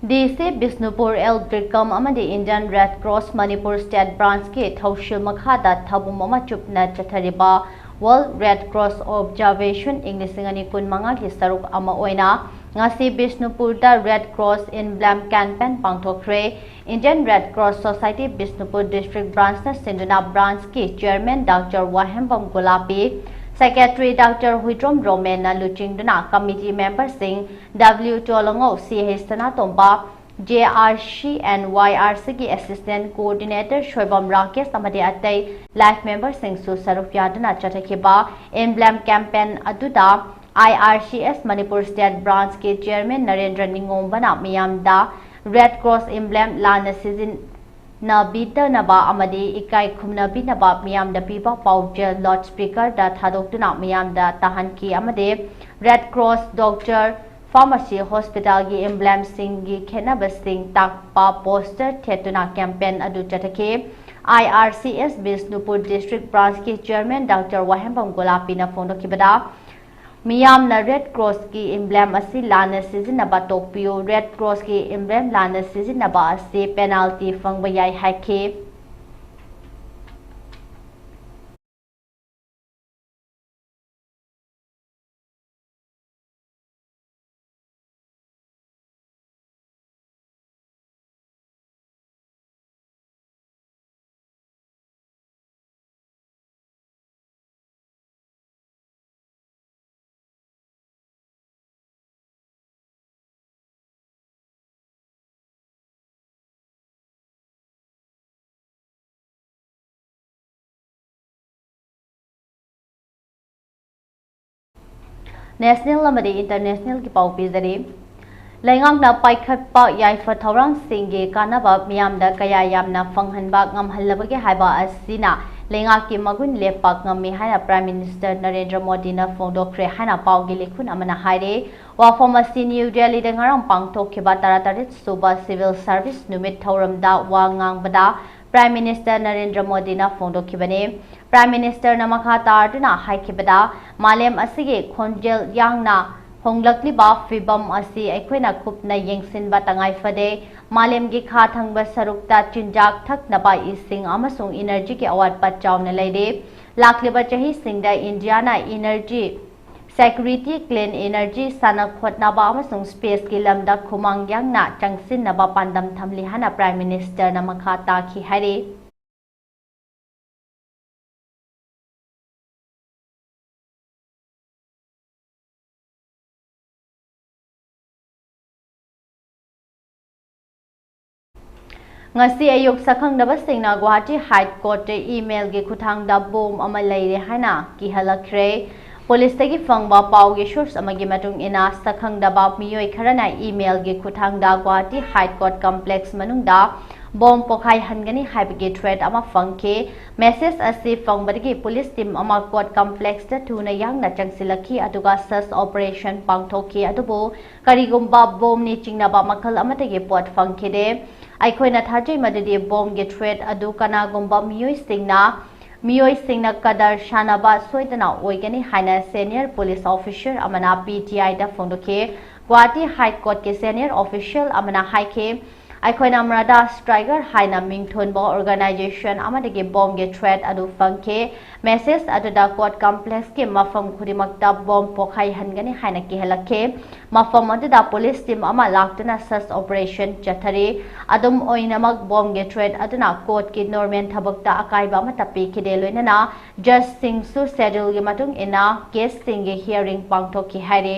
ꯗꯤ ꯁꯤ ꯕꯤꯁꯅꯨꯄꯨꯔ ꯑꯦꯜ ꯕ꯭ꯔꯤꯀꯝ ꯑꯃꯗꯤ Indian red cross Manipur state ꯕ꯭ꯔꯥꯟꯁꯀꯤ ꯊꯧꯁꯤꯜ ꯃꯈꯥꯗ ꯊꯧꯕꯨꯝ ꯑꯃ ꯆꯨꯞꯅ ꯆꯠꯊꯔꯤꯕ ꯋꯥꯔꯜꯗ ꯔꯦꯗ ꯀ꯭ꯔꯣꯁ ꯑꯣꯕꯖꯥꯔꯕꯦꯁꯟ ꯏꯪ ꯂꯤꯁꯤꯡ ꯑꯅꯤ ꯀꯨꯟꯃꯉꯥꯒꯤ ꯁꯔꯨꯛ ꯑꯃ ꯑꯣꯏꯅ ꯉꯁꯤ ꯕꯤꯁꯅꯨꯄꯨꯔꯗ ꯔꯦꯗ ꯀ꯭ꯔꯣꯁ ꯏꯝꯕ꯭ꯂꯦꯝ ꯀꯦꯝꯄꯦꯟ ꯄꯥꯡꯊꯣꯛꯈ꯭ꯔꯦ꯫ Indian red cross society Bishnupur district ꯕ꯭ꯔꯥꯟꯁꯅ ꯁꯤꯟꯗꯨꯅ ꯕ꯭ꯔꯥꯟꯁꯀꯤ chairman doctor Wahengbam Golapi, secretary doctor Huidrom ꯔꯣꯃꯦꯟꯅ ꯂꯨꯆꯤꯡꯗꯨꯅ committee members W Tolangou, C H Sanatomba, J R C and Y R C ꯒꯤ Assistant Coordinator ꯁꯣꯏꯕꯝ ꯔꯥꯀꯦꯁ ꯑꯃꯗꯤ ꯑꯇꯩ life member ꯁꯤꯡꯁꯨ ꯁꯔꯨꯛ ꯌꯥꯗꯨꯅ ꯆꯠꯊꯈꯤꯕ emblem campaign ꯑꯗꯨꯗ I R C S Manipur State Branch ꯀꯤ Chairman ꯅꯔꯦꯟꯗ꯭ꯔ ꯅꯤꯉꯣꯝꯕꯅ ꯃꯤꯌꯥꯝꯗ Red Cross emblem ꯂꯥꯟꯅ ꯁꯤꯖꯤꯟꯅꯕꯤꯗꯅꯕ ꯑꯃꯗꯤ ꯏꯀꯥꯏ ꯈꯨꯝꯅꯕꯤꯅꯕ ꯃꯤꯌꯥꯝꯗ ꯄꯤꯕ ꯄꯥꯎꯖꯦꯜ loudspeaker ꯗ ꯊꯥꯗꯣꯛꯇꯨꯅ ꯃꯤꯌꯥꯝꯗ ꯇꯥꯍꯟꯈꯤ ꯑꯃꯗꯤ Red Cross, Doctor, Pharmacy, Hospital ꯒꯤ emblem ꯁꯤꯡꯒꯤ ꯈꯦꯠꯅꯕꯁꯤꯡ ꯇꯥꯛꯄ poster ꯊꯦꯠꯇꯨꯅ campaign ꯑꯗꯨ ꯆꯠꯊꯈꯤ꯫ I R C S Bishnupur District Branch ꯀꯤ Chairman Doctor ꯋꯥꯍꯦꯡꯕꯝ ꯒꯣꯂꯥꯄꯤꯅ ꯐꯣꯡꯗꯣꯛꯈꯤꯕꯗ, ꯃꯤꯌꯥꯝꯅ Red Cross ꯀꯤ emblem ꯑꯁꯤ ꯂꯥꯟꯅ ꯁꯤꯖꯤꯟꯅꯕ ꯇꯣꯛꯄꯤꯌꯨ, Red Cross ꯀꯤ emblem ꯂꯥꯟꯅ ꯁꯤꯖꯤꯟꯅꯕ ꯑꯁꯤ penalty ꯐꯪꯕ ꯌꯥꯏ ꯍꯥꯏꯈꯤ꯫ National ꯑꯃꯗꯤ international ꯒꯤ ꯄꯥꯎ ꯄꯤꯖꯔꯤ꯫ ꯂꯩꯉꯥꯛꯅ ꯄꯥꯏꯈꯠꯄ ꯌꯥꯏꯐ ꯊꯧꯔꯥꯡꯁꯤꯡꯒꯤ ꯀꯥꯟꯅꯕ ꯃꯤꯌꯥꯝꯗ ꯀꯌꯥ ꯌꯥꯝꯅ ꯐꯪꯍꯟꯕ ꯉꯝꯍꯜꯂꯕꯒꯦ ꯍꯥꯏꯕ ꯑꯁꯤꯅ ꯂꯩꯉꯥꯛꯀꯤ ꯃꯒꯨꯟ ꯂꯦꯞꯄ ꯉꯝꯃꯤ ꯍꯥꯏꯅ Prime Minister ꯅꯔꯦꯟꯗ꯭ꯔ ꯃꯣꯗꯤꯅ ꯐꯣꯡꯗꯣꯛꯈ꯭ꯔꯦ ꯍꯥꯏꯅ ꯄꯥꯎꯒꯤ ꯂꯤꯈꯨꯟ ꯑꯃꯅ ꯍꯥꯏꯔꯦ꯫ ꯋꯥꯐꯝ ꯑꯁꯤ ꯅ꯭ꯌꯨ ꯗꯦꯜꯂꯤꯗ ꯉꯔꯥꯡ ꯄꯥꯡꯊꯣꯛꯈꯤꯕ ꯇꯔꯥꯇꯔꯦꯠ ꯁꯨꯕ Civil Service ꯅꯨꯃꯤꯠ ꯊꯧꯔꯝꯗ ꯋꯥ ꯉꯥꯡꯕꯗ Prime Minister ꯅꯔꯦꯟꯗ꯭ꯔ ꯃꯣꯗꯤꯅ ꯐꯣꯡꯗꯣꯛꯈꯤꯕꯅꯤ꯫ Prime Minister ꯅ ꯃꯈꯥ ꯇꯥꯗꯨꯅ ꯍꯥꯏꯈꯤꯕꯗ, ꯃꯥꯂꯦꯝ ꯑꯁꯤꯒꯤ ꯈꯣꯟꯖꯦꯜ ꯌꯥꯡꯅ ꯍꯣꯡꯂꯛꯂꯤꯕ ꯐꯤꯕꯝ ꯑꯁꯤ ꯑꯩꯈꯣꯏꯅ ꯀꯨꯞꯅ ꯌꯦꯡꯁꯤꯟꯕ ꯇꯉꯥꯏ ꯐꯗꯦ꯫ ꯃꯥꯂꯦꯝꯒꯤ ꯈꯥ ꯊꯪꯕ ꯁꯔꯨꯛꯇ ꯆꯤꯟꯖꯥꯛ ꯊꯛꯅꯕ ꯏꯁꯤꯡ ꯑꯃꯁꯨꯡ energy ꯒꯤ ꯑꯋꯥꯠꯄ ꯆꯥꯎꯅ ꯂꯩꯔꯦ꯫ ꯂꯥꯛꯂꯤꯕ ꯆꯍꯤꯁꯤꯡꯗ ꯏꯟꯗꯤꯌꯥꯅ energy security, clean energy, ꯁꯥꯟꯅ ꯈꯣꯠꯅꯕ ꯑꯃꯁꯨꯡ space ꯀꯤ ꯂꯝꯗ ꯈꯨꯃꯥꯡ ꯌꯥꯡꯅ ꯆꯪꯁꯤꯟꯅꯕ ꯄꯥꯟꯗꯝ ꯊꯝꯂꯤ ꯍꯥꯏꯅ Prime Minister ꯅ ꯃꯈꯥ ꯇꯥꯈꯤ ꯍꯥꯏꯔꯤ꯫ ꯉꯁꯤ ꯑꯌꯨꯛ ꯁꯛꯈꯪꯗꯕꯁꯤꯡꯅ ꯒꯨꯋꯥꯍꯥꯇꯤ ꯍꯥꯏ ꯀꯣꯔꯠꯇ ꯏꯃꯦꯜꯒꯤ ꯈꯨꯠꯊꯥꯡꯗ ꯕꯣꯝ ꯑꯃ ꯂꯩꯔꯦ ꯍꯥꯏꯅ ꯀꯤꯍꯜꯂꯛꯈ꯭ꯔꯦ꯫ ꯄꯨꯂꯤꯁꯇꯒꯤ ꯐꯪꯕ ꯄꯥꯎꯒꯤ ꯁꯣꯔꯁ ꯑꯃꯒꯤ ꯃꯇꯨꯡ ꯏꯟꯅ, ꯁꯛꯈꯪꯗꯕ ꯃꯤꯑꯣꯏ ꯈꯔꯅ ꯏꯃꯦꯜꯒꯤ ꯈꯨꯠꯊꯥꯡꯗ ꯒꯨꯋꯥꯍꯥꯇꯤ ꯍꯥꯏ ꯀꯣꯔꯠ ꯀꯝꯄ꯭ꯂꯦꯛꯁ ꯃꯅꯨꯡꯗ ꯕꯣꯝ ꯄꯣꯈꯥꯏꯍꯟꯒꯅꯤ ꯍꯥꯏꯕꯒꯤ ꯊ꯭ꯔꯦꯠ ꯑꯃ ꯐꯪꯈꯤ꯫ ꯃꯦꯁꯦꯖ ꯑꯁꯤ ꯐꯪꯕꯗꯒꯤ ꯄꯨꯂꯤꯁ ꯇꯤꯝ ꯑꯃ ꯀꯣꯔꯠ ꯀꯝꯄ꯭ꯂꯦꯛꯁꯇ ꯊꯨꯅ ꯌꯥꯡꯅ ꯆꯪꯁꯤꯜꯂꯛꯈꯤ, ꯑꯗꯨꯒ ꯁꯔꯆ ꯑꯣꯄꯔꯦꯁꯟ ꯄꯥꯡꯊꯣꯛꯈꯤ, ꯑꯗꯨꯕꯨ ꯀꯔꯤꯒꯨꯝꯕ ꯕꯣꯝꯅꯤ ꯆꯤꯡꯅꯕ ꯃꯈꯜ ꯑꯃꯠꯇꯒꯤ ꯄꯣꯠ ꯐꯪꯈꯤꯗꯦ꯫ ꯑꯩꯈꯣꯏꯅ ꯊꯥꯖꯩ ꯃꯗꯨꯗꯤ ꯕꯣꯝꯒꯤ ꯊ꯭ꯔꯦꯠ ꯑꯗꯨ ꯀꯅꯥꯒꯨꯝꯕ ꯃꯤꯑꯣꯏꯁꯤꯡꯅ, ꯃꯤꯑꯣꯏꯁꯤꯡꯅ ꯀꯗꯔ ꯁꯥꯟꯅꯕ ꯁꯣꯏꯗꯅ ꯑꯣꯏꯒꯅꯤ ꯍꯥꯏꯅ ꯁꯦꯅꯤꯌꯔ ꯄꯨꯂꯤꯁ ꯑꯣꯐꯤꯁꯔ ꯑꯃꯅ ꯄꯤ ꯇꯤ ꯑꯥꯏꯗ ꯐꯣꯡꯗꯣꯛꯈꯤ꯫ ꯒꯨꯋꯥꯍꯥꯇꯤ ꯍꯥꯏ ꯀꯣꯔꯠꯀꯤ ꯁꯦꯅꯤꯌꯔ ꯑꯣꯐꯤꯁꯤꯌꯦꯜ ꯑꯃꯅ ꯍꯥꯏꯈꯤ, ꯑꯩꯈꯣꯏꯅ ꯃ꯭ꯔꯗꯥ ꯁ꯭ꯇ꯭ꯔꯥꯏꯒꯔ ꯍꯥꯏꯅ ꯃꯤꯡꯊꯣꯟꯕ ꯑꯣꯔꯒꯅꯥꯏꯖꯦꯁꯟ ꯑꯃꯗꯒꯤ ꯕꯣꯝꯒꯤ ꯊ꯭ꯔꯦꯠ ꯑꯗꯨ ꯐꯪꯈꯤ꯫ ꯃꯦꯁꯦꯖ ꯑꯗꯨꯗ ꯀꯣꯔꯠ ꯀꯝꯄ꯭ꯂꯦꯛꯁꯀꯤ ꯃꯐꯝ ꯈꯨꯗꯤꯡꯃꯛꯇ ꯕꯣꯝ ꯄꯣꯈꯥꯏꯍꯟꯒꯅꯤ ꯍꯥꯏꯅ ꯀꯤꯍꯜꯂꯛꯈꯤ꯫ ꯃꯐꯝ ꯑꯗꯨꯗ ꯄꯨꯂꯤꯁ ꯇꯤꯝ ꯑꯃ ꯂꯥꯛꯇꯨꯅ ꯁꯔꯆ ꯑꯣꯄꯔꯦꯁꯟ ꯆꯠꯊꯔꯤ꯫ ꯑꯗꯨꯝ ꯑꯣꯏꯅꯃꯛ, ꯕꯣꯝꯒꯤ ꯊ꯭ꯔꯦꯠ ꯑꯗꯨꯅ ꯀꯣꯔꯠꯀꯤ ꯅꯣꯔꯃꯦꯜ ꯊꯕꯛꯇ ꯑꯀꯥꯏꯕ ꯑꯃꯠꯇ ꯄꯤꯈꯤꯗꯦ, ꯂꯣꯏꯅꯅ ꯖꯖꯁꯤꯡꯁꯨ ꯁꯦꯗ꯭ꯌꯨꯜꯒꯤ ꯃꯇꯨꯡ ꯏꯟꯅ ꯀꯦꯁꯁꯤꯡꯒꯤ ꯍꯤꯌꯥꯔꯤꯡ ꯄꯥꯡꯊꯣꯛꯈꯤ ꯍꯥꯏꯔꯤ꯫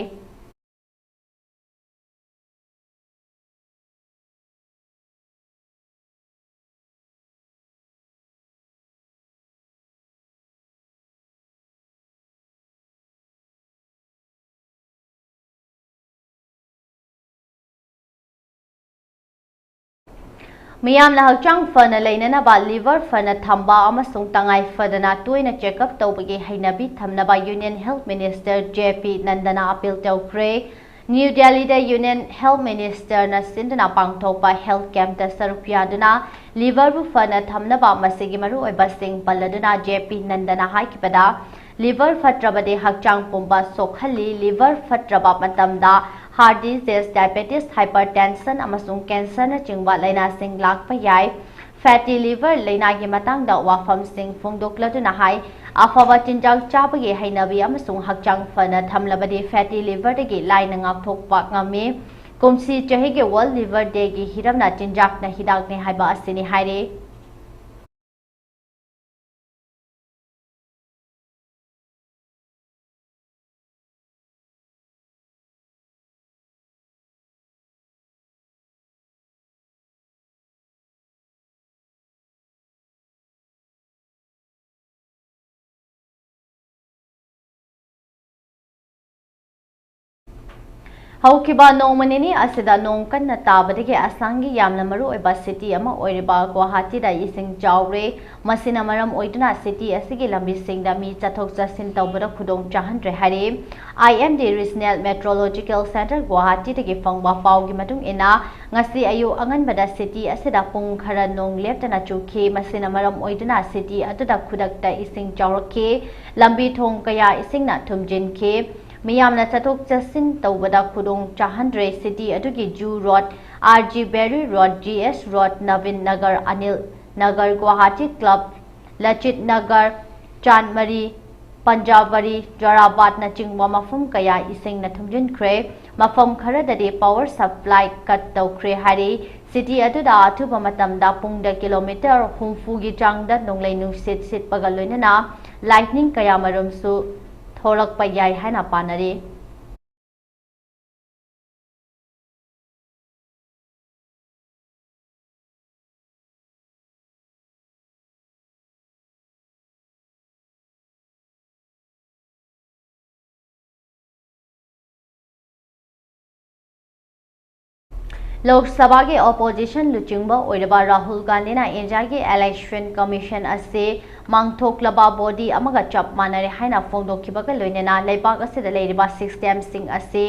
ꯃꯤꯌꯥꯝꯅ ꯍꯛꯆꯥꯡ ꯐꯅ ꯂꯩꯅꯅꯕ ꯂꯤꯚꯔ ꯐꯅ ꯊꯝꯕ ꯑꯃꯁꯨꯡ ꯇꯉꯥꯏ ꯐꯗꯅ ꯇꯣꯏꯅ ꯆꯦꯛꯑꯞ ꯇꯧꯕꯒꯤ ꯍꯩꯅꯕꯤ ꯊꯝꯅꯕ ꯌꯨꯅꯤꯌꯟ ꯍꯦꯜꯊ ꯃꯤꯅꯤꯁꯇꯔ ꯖꯦ ꯄꯤ ꯅꯟꯗꯅ ꯑꯄꯤꯜ ꯇꯧꯈ꯭ꯔꯦ꯫ ꯅ꯭ꯌꯨ ꯗꯦꯜꯂꯤꯗ ꯌꯨꯅꯤꯌꯟ ꯍꯦꯜꯊ ꯃꯤꯅꯤꯁꯇꯔꯅ ꯁꯤꯟꯗꯨꯅ ꯄꯥꯡꯊꯣꯛꯄ ꯍꯦꯜꯊ ꯀꯦꯝꯞꯇ ꯁꯔꯨꯛ ꯌꯥꯗꯨꯅ ꯂꯤꯚꯔꯕꯨ ꯐꯅ ꯊꯝꯅꯕ ꯃꯁꯤꯒꯤ ꯃꯔꯨꯑꯣꯏꯕꯁꯤꯡ ꯄꯜꯂꯗꯨꯅ ꯖꯦ ꯄꯤ ꯅꯟꯗꯅ ꯍꯥꯏꯈꯤꯕꯗ, ꯂꯤꯚꯔ ꯐꯠꯇ꯭ꯔꯕꯗꯤ ꯍꯛꯆꯥꯡ ꯄꯨꯝꯕ ꯁꯣꯛꯍꯜꯂꯤ꯫ ꯂꯤꯚꯔ ꯐꯠꯇ꯭ꯔꯕ ꯃꯇꯝꯗ ꯍꯥꯔꯠ ꯗꯤꯖꯤꯖ, ꯗꯥꯏꯕꯦꯇꯤꯁ, ꯍꯥꯏꯄꯔꯇꯦꯟꯁꯟ ꯑꯃꯁꯨꯡ ꯀꯦꯟꯁꯔꯅꯆꯤꯡꯕ ꯂꯥꯏꯅꯥꯁꯤꯡ ꯂꯥꯛꯄ ꯌꯥꯏ꯫ ꯐꯦꯇꯤ ꯂꯤꯚꯔ ꯂꯥꯏꯅꯥꯒꯤ ꯃꯇꯥꯡꯗ ꯋꯥꯐꯝꯁꯤꯡ ꯐꯣꯡꯗꯣꯛꯂꯗꯨꯅ ꯍꯥꯏ, ꯑꯐꯕ ꯆꯤꯟꯖꯥꯛ ꯆꯥꯕꯒꯤ ꯍꯩꯅꯕꯤ ꯑꯃꯁꯨꯡ ꯍꯛꯆꯥꯡ ꯐꯅ ꯊꯝꯂꯕꯗꯤ ꯐꯦꯇꯤ ꯂꯤꯚꯔꯗꯒꯤ ꯂꯥꯏꯅ ꯉꯥꯛꯊꯣꯛꯄ ꯉꯝꯃꯤ꯫ ꯀꯨꯝꯁꯤ ꯆꯍꯤꯒꯤ ꯋꯥꯔꯜꯗ ꯂꯤꯚꯔ ꯗꯦꯒꯤ ꯍꯤꯔꯝꯅ ꯆꯤꯟꯖꯥꯛꯅ ꯍꯤꯗꯥꯛꯅꯤ ꯍꯥꯏꯕ ꯑꯁꯤꯅꯤ ꯍꯥꯏꯔꯤ꯫ ꯍꯧꯈꯤꯕ ꯅꯣꯡꯃ ꯅꯤꯅꯤ ꯑꯁꯤꯗ ꯅꯣꯡ ꯀꯟꯅ ꯇꯥꯕꯗꯒꯤ ꯑꯁꯥꯝꯒꯤ ꯌꯥꯝꯅ ꯃꯔꯨꯑꯣꯏꯕ city ꯑꯃ ꯑꯣꯏꯔꯤꯕ ꯒꯨꯋꯥꯍꯥꯇꯤꯗ ꯏꯁꯤꯡ ꯆꯥꯎꯔꯦ꯫ ꯃꯁꯤꯅ ꯃꯔꯝ ꯑꯣꯏꯗꯨꯅ city ꯑꯁꯤꯒꯤ ꯂꯝꯕꯤꯁꯤꯡꯗ ꯃꯤ ꯆꯠꯊꯣꯛ ꯆꯠꯁꯤꯟ ꯇꯧꯕꯗ ꯈꯨꯗꯣꯡ ꯆꯥꯍꯟꯗ꯭ꯔꯦ ꯍꯥꯏꯔꯤ꯫ I M D Regional Meteorological Centre ꯒꯨꯋꯥꯍꯥꯇꯤꯗꯒꯤ ꯐꯪꯕ ꯄꯥꯎꯒꯤ ꯃꯇꯨꯡ ꯏꯟꯅ, ꯉꯁꯤ ꯑꯌꯨꯛ ꯑꯉꯟꯕꯗ city ꯑꯁꯤꯗ ꯄꯨꯡ ꯈꯔ ꯅꯣꯡ ꯂꯦꯞꯇꯅ ꯆꯨꯈꯤ꯫ ꯃꯁꯤꯅ ꯃꯔꯝ ꯑꯣꯏꯗꯨꯅ city ꯑꯗꯨꯗ ꯈꯨꯗꯛꯇ ꯏꯁꯤꯡ ꯆꯥꯎꯔꯛꯈꯤ꯫ ꯂꯝꯕꯤ ꯊꯣꯡ ꯀꯌꯥ ꯏꯁꯤꯡꯅ ꯊꯨꯝꯖꯤꯟꯈꯤ꯫ ꯃꯤꯌꯥꯝꯅ ꯆꯠꯊꯣꯛ ꯆꯠꯁꯤꯟ ꯇꯧꯕꯗ ꯈꯨꯗꯣꯡ ꯆꯥꯍꯟꯗ꯭ꯔꯦ꯫ City ꯑꯗꯨꯒꯤ Zoo Road, R G Berry Road, G S Road, ꯅꯕꯤꯟ ꯅꯒꯔ, ꯑꯅꯤꯜ ꯅꯒꯔ, ꯒꯨꯋꯥꯍꯥꯇꯤ Club, ꯂꯆꯤꯠ ꯅꯒꯔ, ꯆꯥꯟꯃꯔꯤ, ꯄꯟꯖꯥꯕꯔꯤ, ꯖꯣꯔꯥꯕꯥꯠꯅꯆꯤꯡꯕ ꯃꯐꯝ ꯀꯌꯥ ꯏꯁꯤꯡꯅ ꯊꯨꯝꯖꯤꯟꯈ꯭ꯔꯦ꯫ ꯃꯐꯝ ꯈꯔꯗꯗꯤ power supply cut ꯇꯧꯈ꯭ꯔꯦ ꯍꯥꯏꯔꯤ꯫ City ꯑꯗꯨꯗ ꯑꯊꯨꯕ ꯃꯇꯝꯗ ꯄꯨꯡꯗ kilometre ꯍꯨꯝꯐꯨꯒꯤ ꯆꯥꯡꯗ ꯅꯣꯡꯂꯩ ꯅꯨꯡꯁꯤꯠ ꯁꯤꯠꯄꯒ ꯂꯣꯏꯅꯅ lightning ꯀꯌꯥꯃꯔꯨꯝꯁꯨ ꯊꯣꯛꯂꯛꯄ ꯌꯥꯏ ꯍꯥꯏꯅ ꯄꯥꯅꯔꯤ꯫ ꯂꯣꯛ ꯁꯚꯥꯒꯤ opposition ꯂꯨꯆꯤꯡꯕ ꯑꯣꯏꯔꯕ ꯔꯥꯍꯨꯜ ꯒꯥꯟꯙꯤꯅ ꯏꯟꯗꯤꯌꯥꯒꯤ election commission ꯑꯁꯤ ꯃꯥꯡꯊꯣꯛꯂꯕ body ꯑꯃꯒ ꯆꯞ ꯃꯥꯟꯅꯔꯦ ꯍꯥꯏꯅ ꯐꯣꯡꯗꯣꯛꯈꯤꯕꯒ ꯂꯣꯏꯅꯅ ꯂꯩꯕꯥꯛ ꯑꯁꯤꯗ ꯂꯩꯔꯤꯕ systemꯁꯤꯡ ꯑꯁꯤ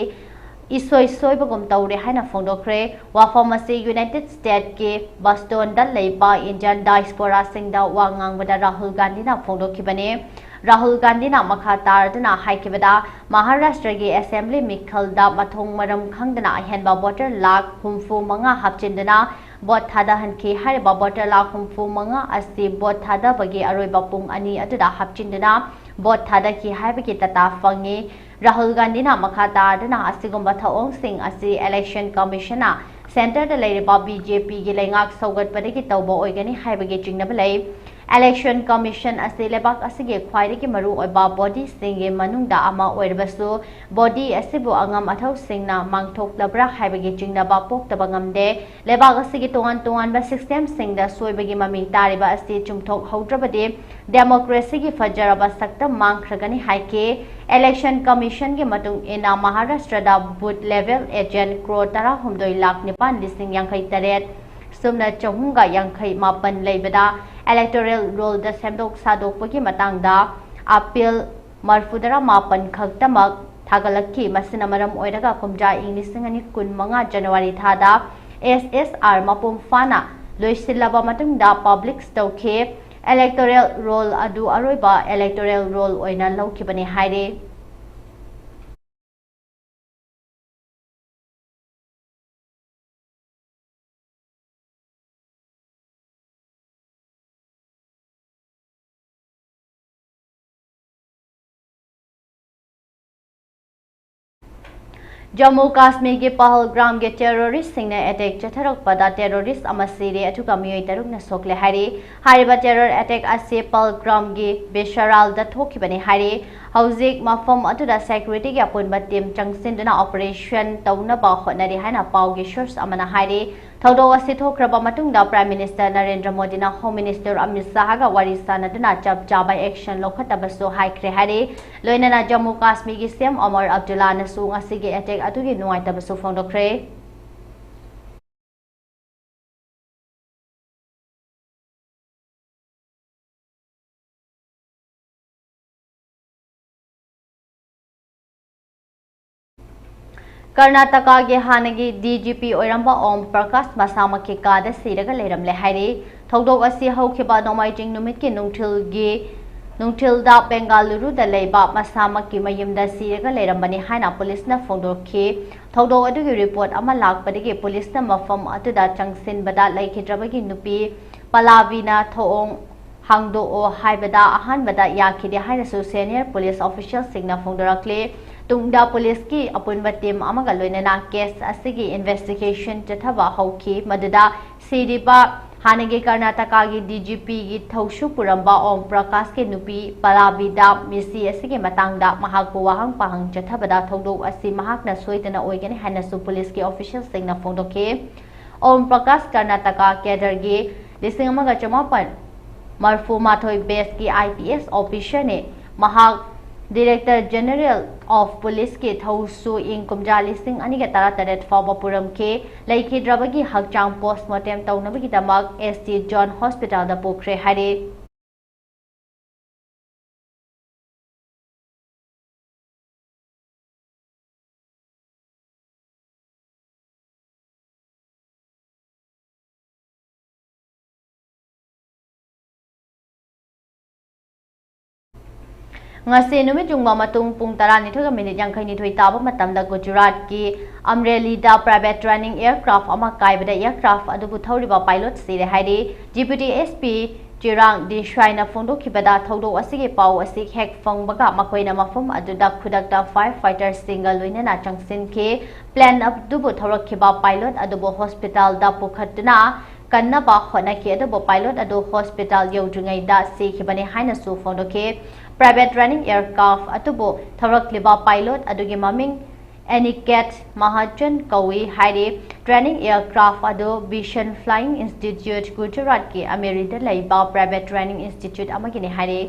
ꯏꯁꯣꯏ ꯁꯣꯏꯕꯒꯨꯝ ꯇꯧꯔꯦ ꯍꯥꯏꯅ ꯐꯣꯡꯗꯣꯛꯈ꯭ꯔꯦ꯫ ꯋꯥꯐꯝ ꯑꯁꯤ United States ꯀꯤ Boston ꯗ ꯂꯩꯕ Indian diaspora ꯁꯤꯡꯗ ꯋꯥ ꯉꯥꯡꯕꯗ ꯔꯥꯍꯨꯜ ꯒꯥꯟꯙꯤꯅ ꯐꯣꯡꯗꯣꯛꯈꯤꯕꯅꯤ꯫ ꯔꯥꯍꯨꯜ ꯒꯥꯟꯙꯤꯅ ꯃꯈꯥ ꯇꯥꯔꯗꯨꯅ ꯍꯥꯏꯈꯤꯕꯗ, ꯃꯍꯥꯔꯥꯁꯇ꯭ꯔꯒꯤ assembly ꯃꯤꯈꯜꯗ ꯃꯊꯣꯡ ꯃꯔꯝ ꯈꯪꯗꯅ ꯑꯍꯦꯟꯕ voter ꯂꯥꯈ ꯍꯨꯝꯐꯨ ꯃꯉꯥ ꯍꯥꯞꯆꯤꯟꯗꯨꯅ vote ꯊꯥꯗꯍꯟꯈꯤ꯫ ꯍꯥꯏꯔꯤꯕ voter ꯂꯥꯈ ꯍꯨꯝꯐꯨ ꯃꯉꯥ ꯑꯁꯤ vote ꯊꯥꯗꯕꯒꯤ ꯑꯔꯣꯏꯕ ꯄꯨꯡ ꯑꯅꯤ ꯑꯗꯨꯗ ꯍꯥꯞꯆꯤꯟꯗꯨꯅ vote ꯊꯥꯗꯈꯤ ꯍꯥꯏꯕꯒꯤ data ꯐꯪꯉꯤ꯫ ꯔꯥꯍꯨꯜ ꯒꯥꯟꯙꯤꯅ ꯃꯈꯥ ꯇꯥꯗꯨꯅ ꯑꯁꯤꯒꯨꯝꯕ ꯊꯧꯑꯣꯡꯁꯤꯡ ꯑꯁꯤ election commission ꯅ centre ꯗ ꯂꯩꯔꯤꯕ B J P ꯒꯤ ꯂꯩꯉꯥꯛ ꯁꯧꯒꯠꯄꯗꯒꯤ ꯇꯧꯕ ꯑꯣꯏꯒꯅꯤ ꯍꯥꯏꯕꯒꯤ ꯆꯤꯡꯅꯕ ꯂꯩ꯫ Election Commission ꯑꯁꯤ ꯂꯩꯕꯥꯛ ꯑꯁꯤꯒꯤ ꯈ꯭ꯋꯥꯏꯗꯒꯤ ꯃꯔꯨꯑꯣꯏꯕ body ꯁꯤꯡꯒꯤ ꯃꯅꯨꯡꯗ ꯑꯃ ꯑꯣꯏꯔꯕꯁꯨ, body ꯑꯁꯤꯕꯨ ꯑꯉꯝ ꯑꯊꯧꯁꯤꯡꯅ ꯃꯥꯡꯊꯣꯛꯂꯕ꯭ꯔꯥ ꯍꯥꯏꯕꯒꯤ ꯆꯤꯡꯅꯕ ꯄꯣꯛꯇꯕ ꯉꯝꯗꯦ꯫ ꯂꯩꯕꯥꯛ ꯑꯁꯤꯒꯤ ꯇꯣꯉꯥꯟ ꯇꯣꯉꯥꯟꯕ system ꯁꯤꯡꯗ ꯁꯣꯏꯕꯒꯤ ꯃꯃꯤ ꯇꯥꯔꯤꯕ ꯑꯁꯤ ꯆꯨꯝꯊꯣꯛꯍꯧꯗ꯭ꯔꯕꯗꯤ democracy ꯒꯤ ꯐꯖꯔꯕ ꯁꯛꯇꯝ ꯃꯥꯡꯈ꯭ꯔꯒꯅꯤ ꯍꯥꯏꯈꯤ꯫ Election Commission ꯒꯤ ꯃꯇꯨꯡ ꯏꯟꯅ, ꯃꯍꯥꯔꯥꯁꯇ꯭ꯔꯗ booth level agent crore ꯇꯔꯥꯍꯨꯝꯗꯣꯏ ꯂꯥꯈ ꯅꯤꯄꯥꯟ ꯂꯤꯁꯤꯡ ꯌꯥꯡꯈꯩ ꯇꯔꯦꯠ ꯁꯨꯞꯅ ꯆꯍꯨꯝꯒ ꯌꯥꯡꯈꯩ ꯃꯥꯄꯟ ꯂꯩꯕꯗ, electoral roll ꯗ ꯁꯦꯝꯗꯣꯛ ꯁꯥꯗꯣꯛꯄꯒꯤ ꯃꯇꯥꯡꯗ appeal ꯃꯔꯤꯐꯨꯇꯔꯥ ꯃꯥꯄꯟ ꯈꯛꯇꯃꯛ ꯊꯥꯒꯠꯂꯛꯈꯤ꯫ ꯃꯁꯤꯅ ꯃꯔꯝ ꯑꯣꯏꯔꯒ, ꯀꯨꯝꯖꯥ ꯏꯪ ꯂꯤꯁꯤꯡ ꯑꯅꯤ ꯀꯨꯟꯃꯉꯥ January ꯊꯥꯗ S S R ꯃꯄꯨꯡ ꯐꯥꯅ ꯂꯣꯏꯁꯤꯜꯂꯕ ꯃꯇꯨꯡꯗ publish ꯇꯧꯈꯤ꯫ Electoral roll ꯑꯗꯨ ꯑꯔꯣꯏꯕ electoral roll ꯑꯣꯏꯅ ꯂꯧꯈꯤꯕꯅꯤ ꯍꯥꯏꯔꯤ꯫ ꯖꯝꯃꯨ ꯀꯥꯁꯃꯤꯔꯒꯤ ꯄꯍꯜꯒ꯭ꯔꯥꯝꯒꯤ terrorist ꯁꯤꯡꯅ attack ꯆꯠꯊꯔꯛꯄꯗ terrorist ꯑꯃ ꯁꯤꯔꯦ, ꯑꯗꯨꯒ ꯃꯤꯑꯣꯏ ꯇꯔꯨꯛꯅ ꯁꯣꯛꯂꯦ ꯍꯥꯏꯔꯤ꯫ ꯍꯥꯏꯔꯤꯕ terror attack ꯑꯁꯤ ꯄꯍꯜꯒ꯭ꯔꯥꯝꯒꯤ ꯕꯤꯁꯔꯥꯜꯗ ꯊꯣꯛꯈꯤꯕꯅꯤ ꯍꯥꯏꯔꯤ꯫ ꯍꯧꯖꯤꯛ ꯃꯐꯝ ꯑꯗꯨꯗ security ꯒꯤ ꯑꯄꯨꯟꯕ team ꯆꯪꯁꯤꯟꯗꯨꯅ operation ꯇꯧꯅꯕ ꯍꯣꯠꯅꯔꯤ ꯍꯥꯏꯅ ꯄꯥꯎꯒꯤ source ꯑꯃꯅ ꯍꯥꯏꯔꯤ꯫ ꯊꯧꯗꯣꯛ ꯑꯁꯤ ꯊꯣꯛꯈ꯭ꯔꯕ ꯃꯇꯨꯡꯗ Prime Minister ꯅꯔꯦꯟꯗ꯭ꯔ ꯃꯣꯗꯤꯅ Home Minister ꯑꯃꯤꯠ ꯁꯥꯍꯒ ꯋꯥꯔꯤ ꯁꯥꯅꯗꯨꯅ ꯆꯞ ꯆꯥꯕ action ꯂꯧꯈꯠꯇꯕꯁꯨ ꯍꯥꯏꯈ꯭ꯔꯦ ꯍꯥꯏꯔꯤ꯫ ꯂꯣꯏꯅꯅ ꯖꯝꯃꯨ ꯀꯥꯁꯃꯤꯔꯒꯤ C M ꯑꯣꯃꯔ ꯑꯕꯗꯨꯜꯂꯥꯅꯁꯨ ꯉꯁꯤꯒꯤ attack ꯑꯗꯨꯒꯤ ꯅꯨꯡꯉꯥꯏꯇꯕꯁꯨ ꯐꯣꯡꯗꯣꯛꯈ꯭ꯔꯦ꯫ ꯀꯔꯅꯥꯇꯀꯥꯒꯤ ꯍꯥꯟꯅꯒꯤ D G P ꯑꯣꯏꯔꯝꯕ ꯑꯣꯝ ꯄ꯭ꯔꯀꯥꯁ ꯃꯁꯥꯃꯛꯀꯤ ꯀꯥꯗ ꯁꯤꯔꯒ ꯂꯩꯔꯝꯂꯦ ꯍꯥꯏꯔꯤ꯫ ꯊꯧꯗꯣꯛ ꯑꯁꯤ ꯍꯧꯈꯤꯕ ꯅꯣꯡꯃꯥꯏꯖꯤꯡ ꯅꯨꯃꯤꯠꯀꯤ ꯅꯨꯡꯊꯤꯜꯒꯤ, ꯅꯨꯡꯊꯤꯜꯗ ꯕꯦꯡꯒꯥꯂꯨꯔꯨꯗ ꯂꯩꯕ ꯃꯁꯥꯃꯛꯀꯤ ꯃꯌꯨꯝꯗ ꯁꯤꯔꯒ ꯂꯩꯔꯝꯕꯅꯤ ꯍꯥꯏꯅ ꯄꯨꯂꯤꯁꯅ ꯐꯣꯡꯗꯣꯛꯈꯤ꯫ ꯊꯧꯗꯣꯛ ꯑꯗꯨꯒꯤ report ꯑꯃ ꯂꯥꯛꯄꯗꯒꯤ ꯄꯨꯂꯤꯁꯅ ꯃꯐꯝ ꯑꯗꯨꯗ ꯆꯪꯁꯤꯟꯕꯗ ꯂꯩꯈꯤꯗ꯭ꯔꯕꯒꯤ ꯅꯨꯄꯤ ꯄꯂꯥꯕꯤꯅ ꯊꯣꯡ ꯍꯥꯡꯗꯣꯛꯑꯣ ꯍꯥꯏꯕꯗ ꯑꯍꯥꯟꯕꯗ ꯌꯥꯈꯤꯗꯦ ꯍꯥꯏꯅꯁꯨ senior police official ꯁꯤꯡꯅ ꯐꯣꯡꯗꯣꯔꯛꯂꯤ꯫ ꯇꯨꯡꯗ ꯄꯨꯂꯤꯁꯀꯤ ꯑꯄꯨꯟꯕ team ꯑꯃꯒ ꯂꯣꯏꯅꯅ case ꯑꯁꯤꯒꯤ investigation ꯆꯠꯊꯕ ꯍꯧꯈꯤ, ꯃꯗꯨꯗ ꯁꯤꯔꯤꯕ ꯍꯥꯟꯅꯒꯤ ꯀꯔꯅꯥꯇꯀꯥꯒꯤ ꯗꯤ ꯖꯤ ꯄꯤꯒꯤ ꯊꯧꯁꯨ ꯄꯨꯔꯝꯕ ꯑꯣꯝ ꯄ꯭ꯔꯀꯥꯁꯀꯤ ꯅꯨꯄꯤ ꯄꯂꯥꯕꯤꯗ ꯃꯤꯁꯤ ꯑꯁꯤꯒꯤ ꯃꯇꯥꯡꯗ ꯃꯍꯥꯛꯄꯨ ꯋꯥꯍꯪ ꯄꯥꯍꯪ ꯆꯠꯊꯕꯗ ꯊꯧꯗꯣꯛ ꯑꯁꯤ ꯃꯍꯥꯛꯅ ꯁꯣꯏꯗꯅ ꯑꯣꯏꯒꯅꯤ ꯍꯥꯏꯅꯁꯨ ꯄꯨꯂꯤꯁꯀꯤ ꯑꯣꯐꯤꯁꯤꯌꯦꯜꯁꯤꯡꯅ ꯐꯣꯡꯗꯣꯛꯈꯤ꯫ ꯑꯣꯝ ꯄ꯭ꯔꯀꯥꯁ ꯀꯔꯅꯥꯇꯀꯥ ꯀꯦꯗꯔꯒꯤ ꯂꯤꯁꯤꯡ ꯑꯃꯒ ꯆꯃꯥꯄꯟ ꯃꯔꯐꯨ ꯃꯥꯊꯣꯏ batchꯀꯤ I P S officerꯅꯤ꯫ ꯃꯍꯥꯛ Director General of Policeꯀꯤ ꯊꯧꯁꯨ ꯏꯪ ꯀꯨꯝꯖꯥ ꯂꯤꯁꯤꯡ ꯑꯅꯤꯒ ꯇꯔꯥꯇꯔꯦꯠ ꯐꯥꯎꯕ ꯄꯨꯔꯝꯈꯤ꯫ ꯂꯩꯈꯤꯗ꯭ꯔꯕꯒꯤ ꯍꯛꯆꯥꯡ post mortem ꯇꯧꯅꯕꯒꯤꯗꯃꯛ S T John Hospitalꯗ ꯄꯨꯈ꯭ꯔꯦ ꯍꯥꯏꯔꯤ꯫ ꯉꯁꯤ ꯅꯨꯃꯤꯠ ꯌꯨꯡꯕ ꯃꯇꯨꯡ ꯄꯨꯡ ꯇꯔꯥꯅꯤꯊꯣꯏꯒ ꯃꯤꯅꯤꯠ ꯌꯥꯡꯈꯩꯅꯤꯊꯣꯏ ꯇꯥꯕ ꯃꯇꯝꯗ ꯒꯨꯖꯔꯥꯠꯀꯤ ꯑꯝꯔꯦꯂꯤꯗ private training aircraft ꯑꯃ ꯀꯥꯏꯕꯗ aircraft ꯑꯗꯨꯕꯨ ꯊꯧꯔꯤꯕ pilot ꯁꯤꯔꯦ ꯍꯥꯏꯔꯤ꯫ Deputy S P ꯆꯤꯔꯥꯡ ꯗꯦꯁꯥꯏꯅ ꯐꯣꯡꯗꯣꯛꯈꯤꯕꯗ, ꯊꯧꯗꯣꯛ ꯑꯁꯤꯒꯤ ꯄꯥꯎ ꯑꯁꯤ ꯍꯦꯛ ꯐꯪꯕꯒ ꯃꯈꯣꯏꯅ ꯃꯐꯝ ꯑꯗꯨꯗ ꯈꯨꯗꯛꯇ fire fighterꯁꯤꯡꯒ ꯂꯣꯏꯅꯅ ꯆꯪꯁꯤꯟꯈꯤ꯫ Plane ꯑꯗꯨꯕꯨ ꯊꯧꯔꯛꯈꯤꯕ pilot ꯑꯗꯨꯕꯨ hospitalꯗ ꯄꯨꯈꯠꯇꯨꯅ ꯀꯟꯅꯕ ꯍꯣꯠꯅꯈꯤ, ꯑꯗꯨꯕꯨ pilot ꯑꯗꯨ hospital ꯌꯧꯗ꯭ꯔꯤꯉꯩꯗ ꯁꯤꯈꯤꯕꯅꯤ ꯍꯥꯏꯅꯁꯨ ꯐꯣꯡꯗꯣꯛꯈꯤ꯫ Private training aircraft ꯑꯗꯨꯕꯨ ꯊꯧꯔꯛꯂꯤꯕ pilot ꯑꯗꯨꯒꯤ ꯃꯃꯤꯡ ꯑꯦꯅꯤꯀꯦꯠ ꯃꯍꯥꯖꯟ ꯀꯧꯏ ꯍꯥꯏꯔꯤ꯫ Training aircraft ꯑꯗꯨ Vision Flying Institute, ꯒꯨꯖꯔꯥꯠꯀꯤ ꯑꯃꯦꯔꯤꯗ ꯂꯩꯕ private training institute ꯑꯃꯒꯤꯅꯤ ꯍꯥꯏꯔꯤ꯫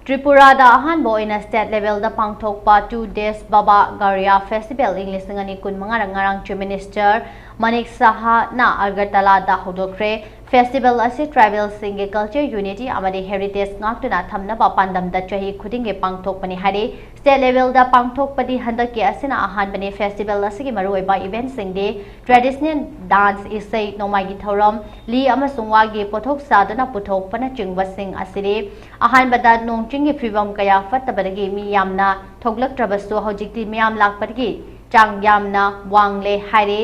ꯇ꯭ꯔꯤꯄꯨꯔꯥꯗ ꯑꯍꯥꯟꯕ ꯑꯣꯏꯅ state levelꯗ ꯄꯥꯡꯊꯣꯛꯄ two days Baba Garia Festival ꯏꯪ ꯂꯤꯁꯤꯡ ꯑꯅꯤ ꯀꯨꯟꯃꯉꯥꯗ ꯉꯔꯥꯡ Chief Minister ꯃꯅꯤꯛ ꯁꯍꯥꯅ ꯑꯒꯔꯇꯂꯥꯗ ꯍꯧꯗꯣꯛꯈ꯭ꯔꯦ꯫ Festival ꯑꯁꯤ tribal ꯁꯤꯡꯒꯤ culture unity ꯑꯃꯗꯤ heritage ꯉꯥꯛꯇꯨꯅ ꯊꯝꯅꯕ ꯄꯥꯟꯗꯝꯗ ꯆꯍꯤ ꯈꯨꯗꯤꯡꯒꯤ ꯄꯥꯡꯊꯣꯛꯄꯅꯤ ꯍꯥꯏꯔꯤ꯫ State level ꯗ ꯄꯥꯡꯊꯣꯛꯄꯗꯤ ꯍꯟꯗꯛꯀꯤ ꯑꯁꯤꯅ ꯑꯍꯥꯟꯕꯅꯤ꯫ Festival ꯑꯁꯤꯒꯤ ꯃꯔꯨꯑꯣꯏꯕ event ꯁꯤꯡꯗꯤ traditional dance, ꯏꯁꯩ ꯅꯣꯡꯃꯥꯏꯒꯤ ꯊꯧꯔꯝ, ꯂꯤ ꯑꯃꯁꯨꯡ ꯋꯥꯒꯤ ꯄꯣꯠꯊꯣꯛ ꯁꯥꯗꯨꯅ ꯄꯨꯊꯣꯛꯄꯅꯆꯤꯡꯕꯁꯤꯡ ꯑꯁꯤꯅꯤ꯫ ꯑꯍꯥꯟꯕꯗ ꯅꯣꯡ ꯆꯤꯡꯒꯤ ꯐꯤꯕꯝ ꯀꯌꯥ ꯐꯠꯇꯕꯗꯒꯤ ꯃꯤ ꯌꯥꯝꯅ ꯊꯣꯛꯂꯛꯇ꯭ꯔꯕꯁꯨ, ꯍꯧꯖꯤꯛꯇꯤ ꯃꯤꯌꯥꯝ ꯂꯥꯛꯄꯗꯒꯤ ꯆꯥꯡ ꯌꯥꯝꯅ ꯋꯥꯡꯂꯦ ꯍꯥꯏꯔꯤ꯫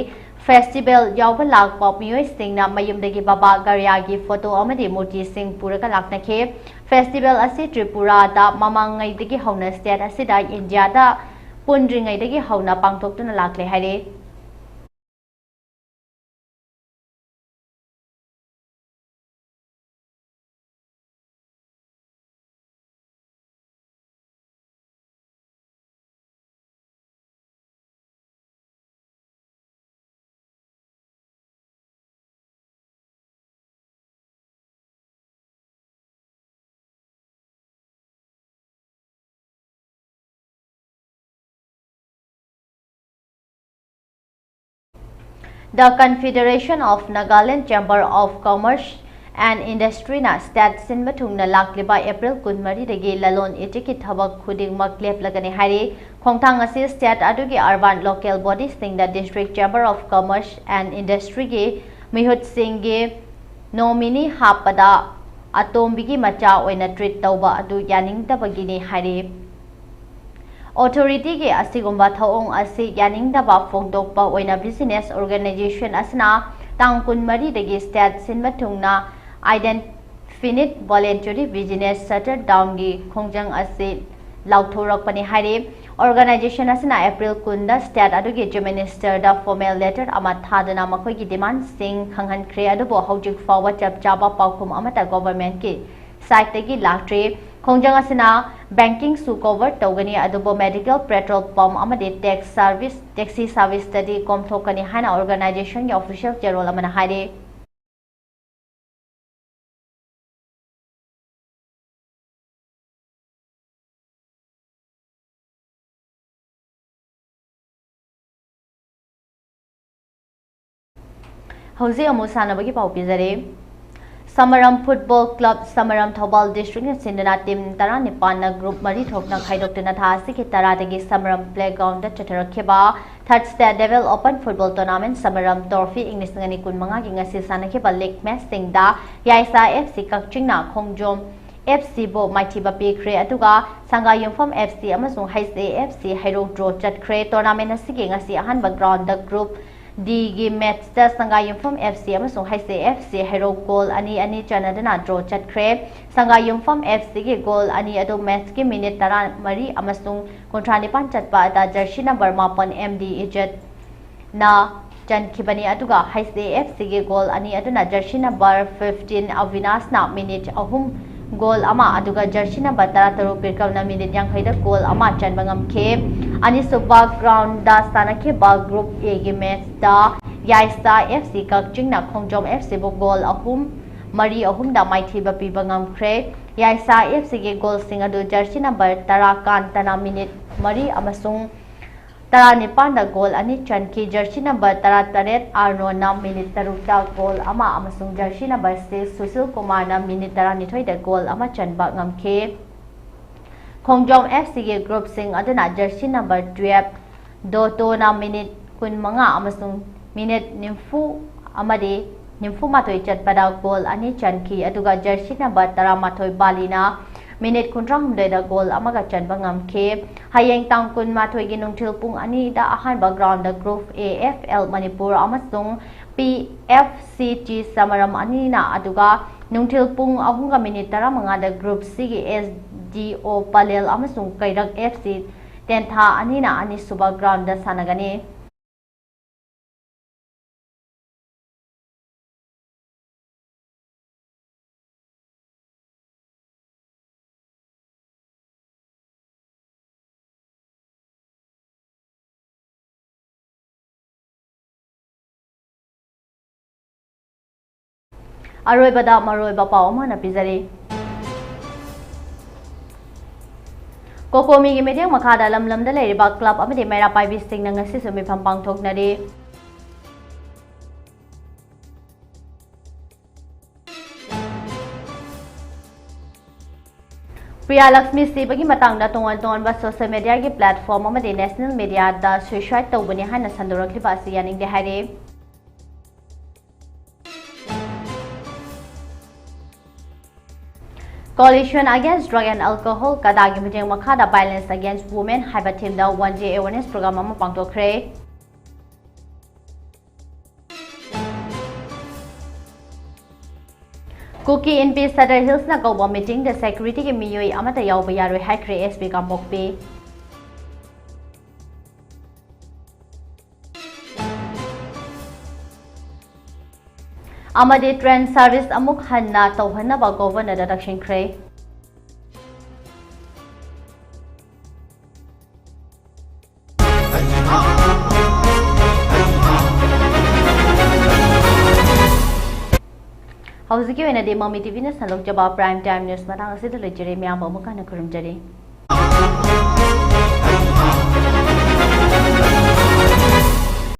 Festival ꯌꯥꯎꯕ ꯂꯥꯛꯄ ꯃꯤꯑꯣꯏꯁꯤꯡꯅ ꯃꯌꯨꯝꯗꯒꯤ ꯕꯕꯥ ꯒꯥꯔꯤꯌꯥꯒꯤ photo ꯑꯃꯗꯤ ꯃꯨꯔꯇꯤꯁꯤꯡ ꯄꯨꯔꯒ ꯂꯥꯛꯅꯈꯤ꯫ Festival ꯑꯁꯤ ꯇ꯭ꯔꯤꯄꯨꯔꯥꯗ ꯃꯃꯥꯡꯉꯩꯗꯒꯤ ꯍꯧꯅ state ꯑꯁꯤꯗ ꯏꯟꯗꯤꯌꯥꯗ ꯄꯨꯟꯗ꯭ꯔꯤꯉꯩꯗꯒꯤ ꯍꯧꯅ ꯄꯥꯡꯊꯣꯛꯇꯨꯅ ꯂꯥꯛꯂꯦ ꯍꯥꯏꯔꯤ꯫ The Confederation of Nagaland Chamber of Commerce and Industryꯅ state ꯁꯤꯟꯕ ꯊꯨꯡꯅ ꯂꯥꯛꯂꯤꯕ April ꯀꯨꯟꯃꯔꯤꯗꯒꯤ ꯂꯂꯣꯟ ꯏꯇꯤꯛꯀꯤ ꯊꯕꯛ ꯈꯨꯗꯤꯡꯃꯛ ꯂꯦꯞꯂꯒꯅꯤ ꯍꯥꯏꯔꯤ꯫ ꯈꯣꯡꯊꯥꯡ ꯑꯁꯤ state ꯑꯗꯨꯒꯤ urban local bodiesꯁꯤꯡꯗ district chamber of commerce and industryꯒꯤ ꯃꯤꯍꯨꯠꯁꯤꯡꯒꯤ nominee ꯍꯥꯞꯄꯗ ꯑꯇꯣꯝꯕꯤꯒꯤ ꯃꯆꯥ ꯑꯣꯏꯅ treat ꯇꯧꯕ ꯑꯗꯨ ꯌꯥꯅꯤꯡꯗꯕꯒꯤꯅꯤ ꯍꯥꯏꯔꯤ꯫ Authorityꯒꯤ ꯑꯁꯤꯒꯨꯝꯕ ꯊꯧꯑꯣꯡ ꯑꯁꯤ ꯌꯥꯅꯤꯡꯗꯕ ꯐꯣꯡꯗꯣꯛꯄ ꯑꯣꯏꯅ business organisation ꯑꯁꯤꯅ ꯇꯥꯡ ꯀꯨꯟꯃꯔꯤꯗꯒꯤ state ꯁꯤꯟꯕ ꯊꯨꯡꯅ indefinite voluntary business shutdownꯒꯤ ꯈꯣꯡꯖꯪ ꯑꯁꯤ ꯂꯥꯎꯊꯣꯔꯛꯄꯅꯤ ꯍꯥꯏꯔꯤ꯫ Organisation ꯑꯁꯤꯅ April ꯀꯨꯟꯗ state ꯑꯗꯨꯒꯤ Chief Ministerꯗ formal letter ꯑꯃ ꯊꯥꯗꯨꯅ ꯃꯈꯣꯏꯒꯤ demandꯁꯤꯡ ꯈꯪꯍꯟꯈ꯭ꯔꯦ, ꯑꯗꯨꯕꯨ ꯍꯧꯖꯤꯛ ꯐꯥꯎꯕ ꯆꯞ ꯆꯥꯕ ꯄꯥꯎꯈꯨꯝ ꯑꯃꯠꯇ governmentꯀꯤ sideꯇꯒꯤ ꯂꯥꯛꯇ꯭ꯔꯤ꯫ ꯈꯣꯡꯖꯪ ꯑꯁꯤꯅ bankingꯁꯨ cover ꯇꯧꯒꯅꯤ, ꯑꯗꯨꯕꯨ medical, petrol pump ꯑꯃꯗꯤ tax service, taxi serviceꯇꯗꯤ ꯀꯣꯝꯊꯣꯛꯀꯅꯤ ꯍꯥꯏꯅ organizationꯒꯤ official ꯆꯦꯔꯣꯜ ꯑꯃꯅ ꯍꯥꯏꯔꯤ꯫ ꯍꯧꯖꯤꯛ ꯑꯃꯨꯛ ꯁꯥꯟꯅꯕꯒꯤ ꯄꯥꯎ ꯄꯤꯖꯔꯤ꯫ ꯁꯃꯔꯝ Football Club, ꯁꯃꯔꯝ, ꯊꯧꯕꯥꯜ districtꯅ ꯁꯤꯟꯗꯨꯅ team ꯇꯔꯥꯅꯤꯄꯥꯟꯅ group ꯃꯔꯤ ꯊꯣꯛꯅ ꯈꯥꯏꯗꯣꯛꯇꯨꯅ ꯊꯥ ꯑꯁꯤꯒꯤ ꯇꯔꯥꯗꯒꯤ ꯁꯃꯔꯝ playgroundꯗ ꯆꯠꯊꯔꯛꯈꯤꯕ Third State Level Open Football Tournament ꯁꯃꯔꯝ Trophy ꯏꯪ ꯂꯤꯁꯤꯡ ꯑꯅꯤ ꯀꯨꯟꯃꯉꯥꯒꯤ ꯉꯁꯤ ꯁꯥꯟꯅꯈꯤꯕ league matchꯁꯤꯡꯗ ꯌꯥꯏꯁꯥ F C ꯀꯛꯆꯤꯡꯅ ꯈꯣꯡꯖꯣꯝ F Cꯕꯨ ꯃꯥꯏꯊꯤꯕ ꯄꯤꯈ꯭ꯔꯦ, ꯑꯗꯨꯒ ꯁꯪꯒꯥꯌꯨꯝꯐꯝ F C ꯑꯃꯁꯨꯡ H A F C Heirok draw ꯆꯠꯈ꯭ꯔꯦ꯫ Tournament ꯑꯁꯤꯒꯤ ꯉꯁꯤ ꯑꯍꯥꯟꯕ groundꯗ group Dꯒꯤ matchꯇ ꯁꯪꯒꯥꯌꯨꯝꯐꯝ F C ꯑꯃꯁꯨꯡ H A F C Heirok goal ꯑꯅꯤ ꯑꯅꯤ ꯆꯟꯅꯗꯨꯅ draw ꯆꯠꯈ꯭ꯔꯦ꯫ ꯁꯪꯒꯥꯌꯨꯝꯐꯝ F Cꯒꯤ goal ꯑꯅꯤ ꯑꯗꯨ matchꯀꯤ minute ꯇꯔꯥꯃꯔꯤ ꯑꯃꯁꯨꯡ ꯀꯨꯟꯊ꯭ꯔꯥ ꯅꯤꯄꯥꯟ ꯆꯠꯄꯗ jersey number ꯃꯥꯄꯟ M D ꯏꯖꯠꯅ ꯆꯟꯈꯤꯕꯅꯤ, ꯑꯗꯨꯒ H A F Cꯒꯤ goal ꯑꯅꯤ ꯑꯗꯨꯅ jersey number fifteen ꯑꯕꯤꯅꯥꯁꯅ minute ꯑꯍꯨꯝ goal ꯑꯃ, ꯑꯗꯨꯒ jersey number ꯇꯔꯥꯇꯔꯨꯛ ꯕꯤꯀ꯭ꯔꯝꯅ minute ꯌꯥꯡꯈꯩꯗ goal ꯑꯃ ꯆꯟꯕ ꯉꯝꯈꯤ꯫ ꯑꯅꯤꯁꯨꯕ groundꯗ ꯁꯥꯟꯅꯈꯤꯕ group Aꯒꯤ matchꯇ ꯌꯥꯏꯁꯥ F C ꯀꯛꯆꯤꯡꯅ ꯈꯣꯡꯖꯣꯝ F Cꯕꯨ goal ꯑꯍꯨꯝ, ꯃꯔꯤ ꯑꯍꯨꯝꯗ ꯃꯥꯏꯊꯤꯕ ꯄꯤꯕ ꯉꯝꯈ꯭ꯔꯦ꯫ ꯌꯥꯏꯁꯥ F Cꯒꯤ goalꯁꯤꯡ ꯑꯗꯨ jersey number ꯇꯔꯥ ꯀꯥꯟꯇꯅ minute ꯃꯔꯤ ꯑꯃꯁꯨꯡ ꯇꯔꯥꯅꯤꯄꯥꯟꯗ goal ꯑꯅꯤ ꯆꯟꯈꯤ꯫ Jersey number ꯇꯔꯥꯇꯔꯦꯠ ꯑꯥꯔꯅꯣꯟꯅ minute ꯇꯔꯨꯛꯇ goal ꯑꯃ ꯑꯃꯁꯨꯡ jersey number six ꯁꯨꯁꯤꯜ ꯀꯨꯃꯥꯔꯅ minute ꯇꯔꯥꯅꯤꯊꯣꯏꯗ goal ꯑꯃ ꯆꯟꯕ ꯉꯝꯈꯤ꯫ ꯈꯣꯡꯖꯣꯝ F Cꯒꯤ groupꯁꯤꯡ ꯑꯗꯨꯅ jersey number twelve ꯗꯣꯇꯣꯅ minute ꯀꯨꯟꯃꯉꯥ ꯑꯃꯁꯨꯡ minute ꯅꯤꯐꯨ ꯑꯃꯗꯤ ꯅꯤꯐꯨ ꯃꯥꯊꯣꯏ ꯆꯠꯄꯗ goal ꯑꯅꯤ ꯆꯟꯈꯤ, ꯑꯗꯨꯒ jersey number ꯇꯔꯥꯃꯥꯊꯣꯏ ꯕꯥꯂꯤꯅ minute ꯀꯨꯟꯊ꯭ꯔꯥ ꯍꯨꯝꯗꯣꯏꯗ goal ꯑꯃꯒ ꯆꯟꯕ ꯉꯝꯈꯤ꯫ ꯍꯌꯦꯡ ꯇꯥꯡ ꯀꯨꯟꯃꯥꯊꯣꯏꯒꯤ ꯅꯨꯡꯊꯤꯜ ꯄꯨꯡ ꯑꯅꯤꯗ ꯑꯍꯥꯟꯕ groundꯗ group A F L Manipur ꯑꯃꯁꯨꯡ P F C T ꯁꯃꯔꯝ ꯑꯅꯤꯅ, ꯑꯗꯨꯒ ꯅꯨꯡꯊꯤꯜ ꯄꯨꯡ ꯑꯍꯨꯝꯒ minute ꯇꯔꯥꯃꯉꯥꯗ group Cꯒꯤ S D O Pallel ꯑꯃꯁꯨꯡ ꯀꯩꯔꯛ F C ꯇꯦꯟꯊꯥ ꯑꯅꯤꯅ ꯑꯅꯤꯁꯨꯕ groundꯗ ꯁꯥꯟꯅꯒꯅꯤ꯫ ꯑꯔꯣꯏꯕꯗ ꯃꯔꯨꯑꯣꯏꯕ ꯄꯥꯎ ꯑꯃ ꯍꯥꯟꯅ ꯄꯤꯖꯔꯤ꯫ ꯀꯣꯀꯣꯃꯤꯒꯤ ꯃꯤꯠꯌꯦꯡ ꯃꯈꯥꯗ ꯂꯝ ꯂꯝꯗ ꯂꯩꯔꯤꯕ club ꯑꯃꯗꯤ ꯃꯩꯔꯥ ꯄꯥꯏꯕꯤꯁꯤꯡꯅ ꯉꯁꯤꯁꯨ ꯃꯤꯐꯝ ꯄꯥꯡꯊꯣꯛꯅꯔꯤ꯫ ꯄ꯭ꯔꯤꯌꯥ ꯂꯛꯁꯃꯤ ꯁꯤꯕꯒꯤ ꯃꯇꯥꯡꯗ ꯇꯣꯉꯥꯟ ꯇꯣꯉꯥꯟꯕ social media ꯒꯤ platform ꯑꯃꯗꯤ national media ꯗ suicide ꯇꯧꯕꯅꯤ ꯍꯥꯏꯅ ꯁꯟꯗꯣꯔꯛꯂꯤꯕ ꯑꯁꯤ ꯌꯥꯅꯤꯡꯗꯦ ꯍꯥꯏꯔꯤ꯫ Coalition Against Drug and Alcohol, ꯀꯗꯥꯒꯤ ꯃꯤꯠꯌꯦꯡ ꯃꯈꯥꯗ Violence Against Women ꯍꯥꯏꯕ theme ꯗ one day awareness program ꯑꯃ ꯄꯥꯡꯊꯣꯛꯈ꯭ꯔꯦ꯫ ꯀꯨꯀꯤ ꯏꯟꯄꯤ Sadar Hills ꯅ ꯀꯧꯕ meeting ꯗ security ꯒꯤ ꯃꯤꯑꯣꯏ ꯑꯃꯠꯇ ꯌꯥꯎꯕ ꯌꯥꯔꯣꯏ ꯍꯥꯏꯈ꯭ꯔꯦ S P ꯀꯥꯡꯄꯣꯛꯄꯤ꯫ ꯑꯃꯗꯤ train service ꯑꯃꯨꯛ ꯍꯟꯅ ꯇꯧꯍꯟꯅꯕ Governor ꯗ ꯇꯛꯁꯤꯟꯈ꯭ꯔꯦ꯫ ꯍꯧꯖꯤꯛꯀꯤ ꯑꯣꯏꯅꯗꯤ ꯃꯃꯤ TV ꯅ ꯁꯟꯗꯣꯛꯆꯕ prime time news ꯃꯇꯥꯡ ꯑꯁꯤꯗ ꯂꯣꯏꯖꯔꯦ꯫ ꯃꯌꯥꯝꯕꯨ ꯑꯃꯨꯛ ꯍꯟꯅ ꯈꯨꯔꯨꯝꯖꯔꯤ꯫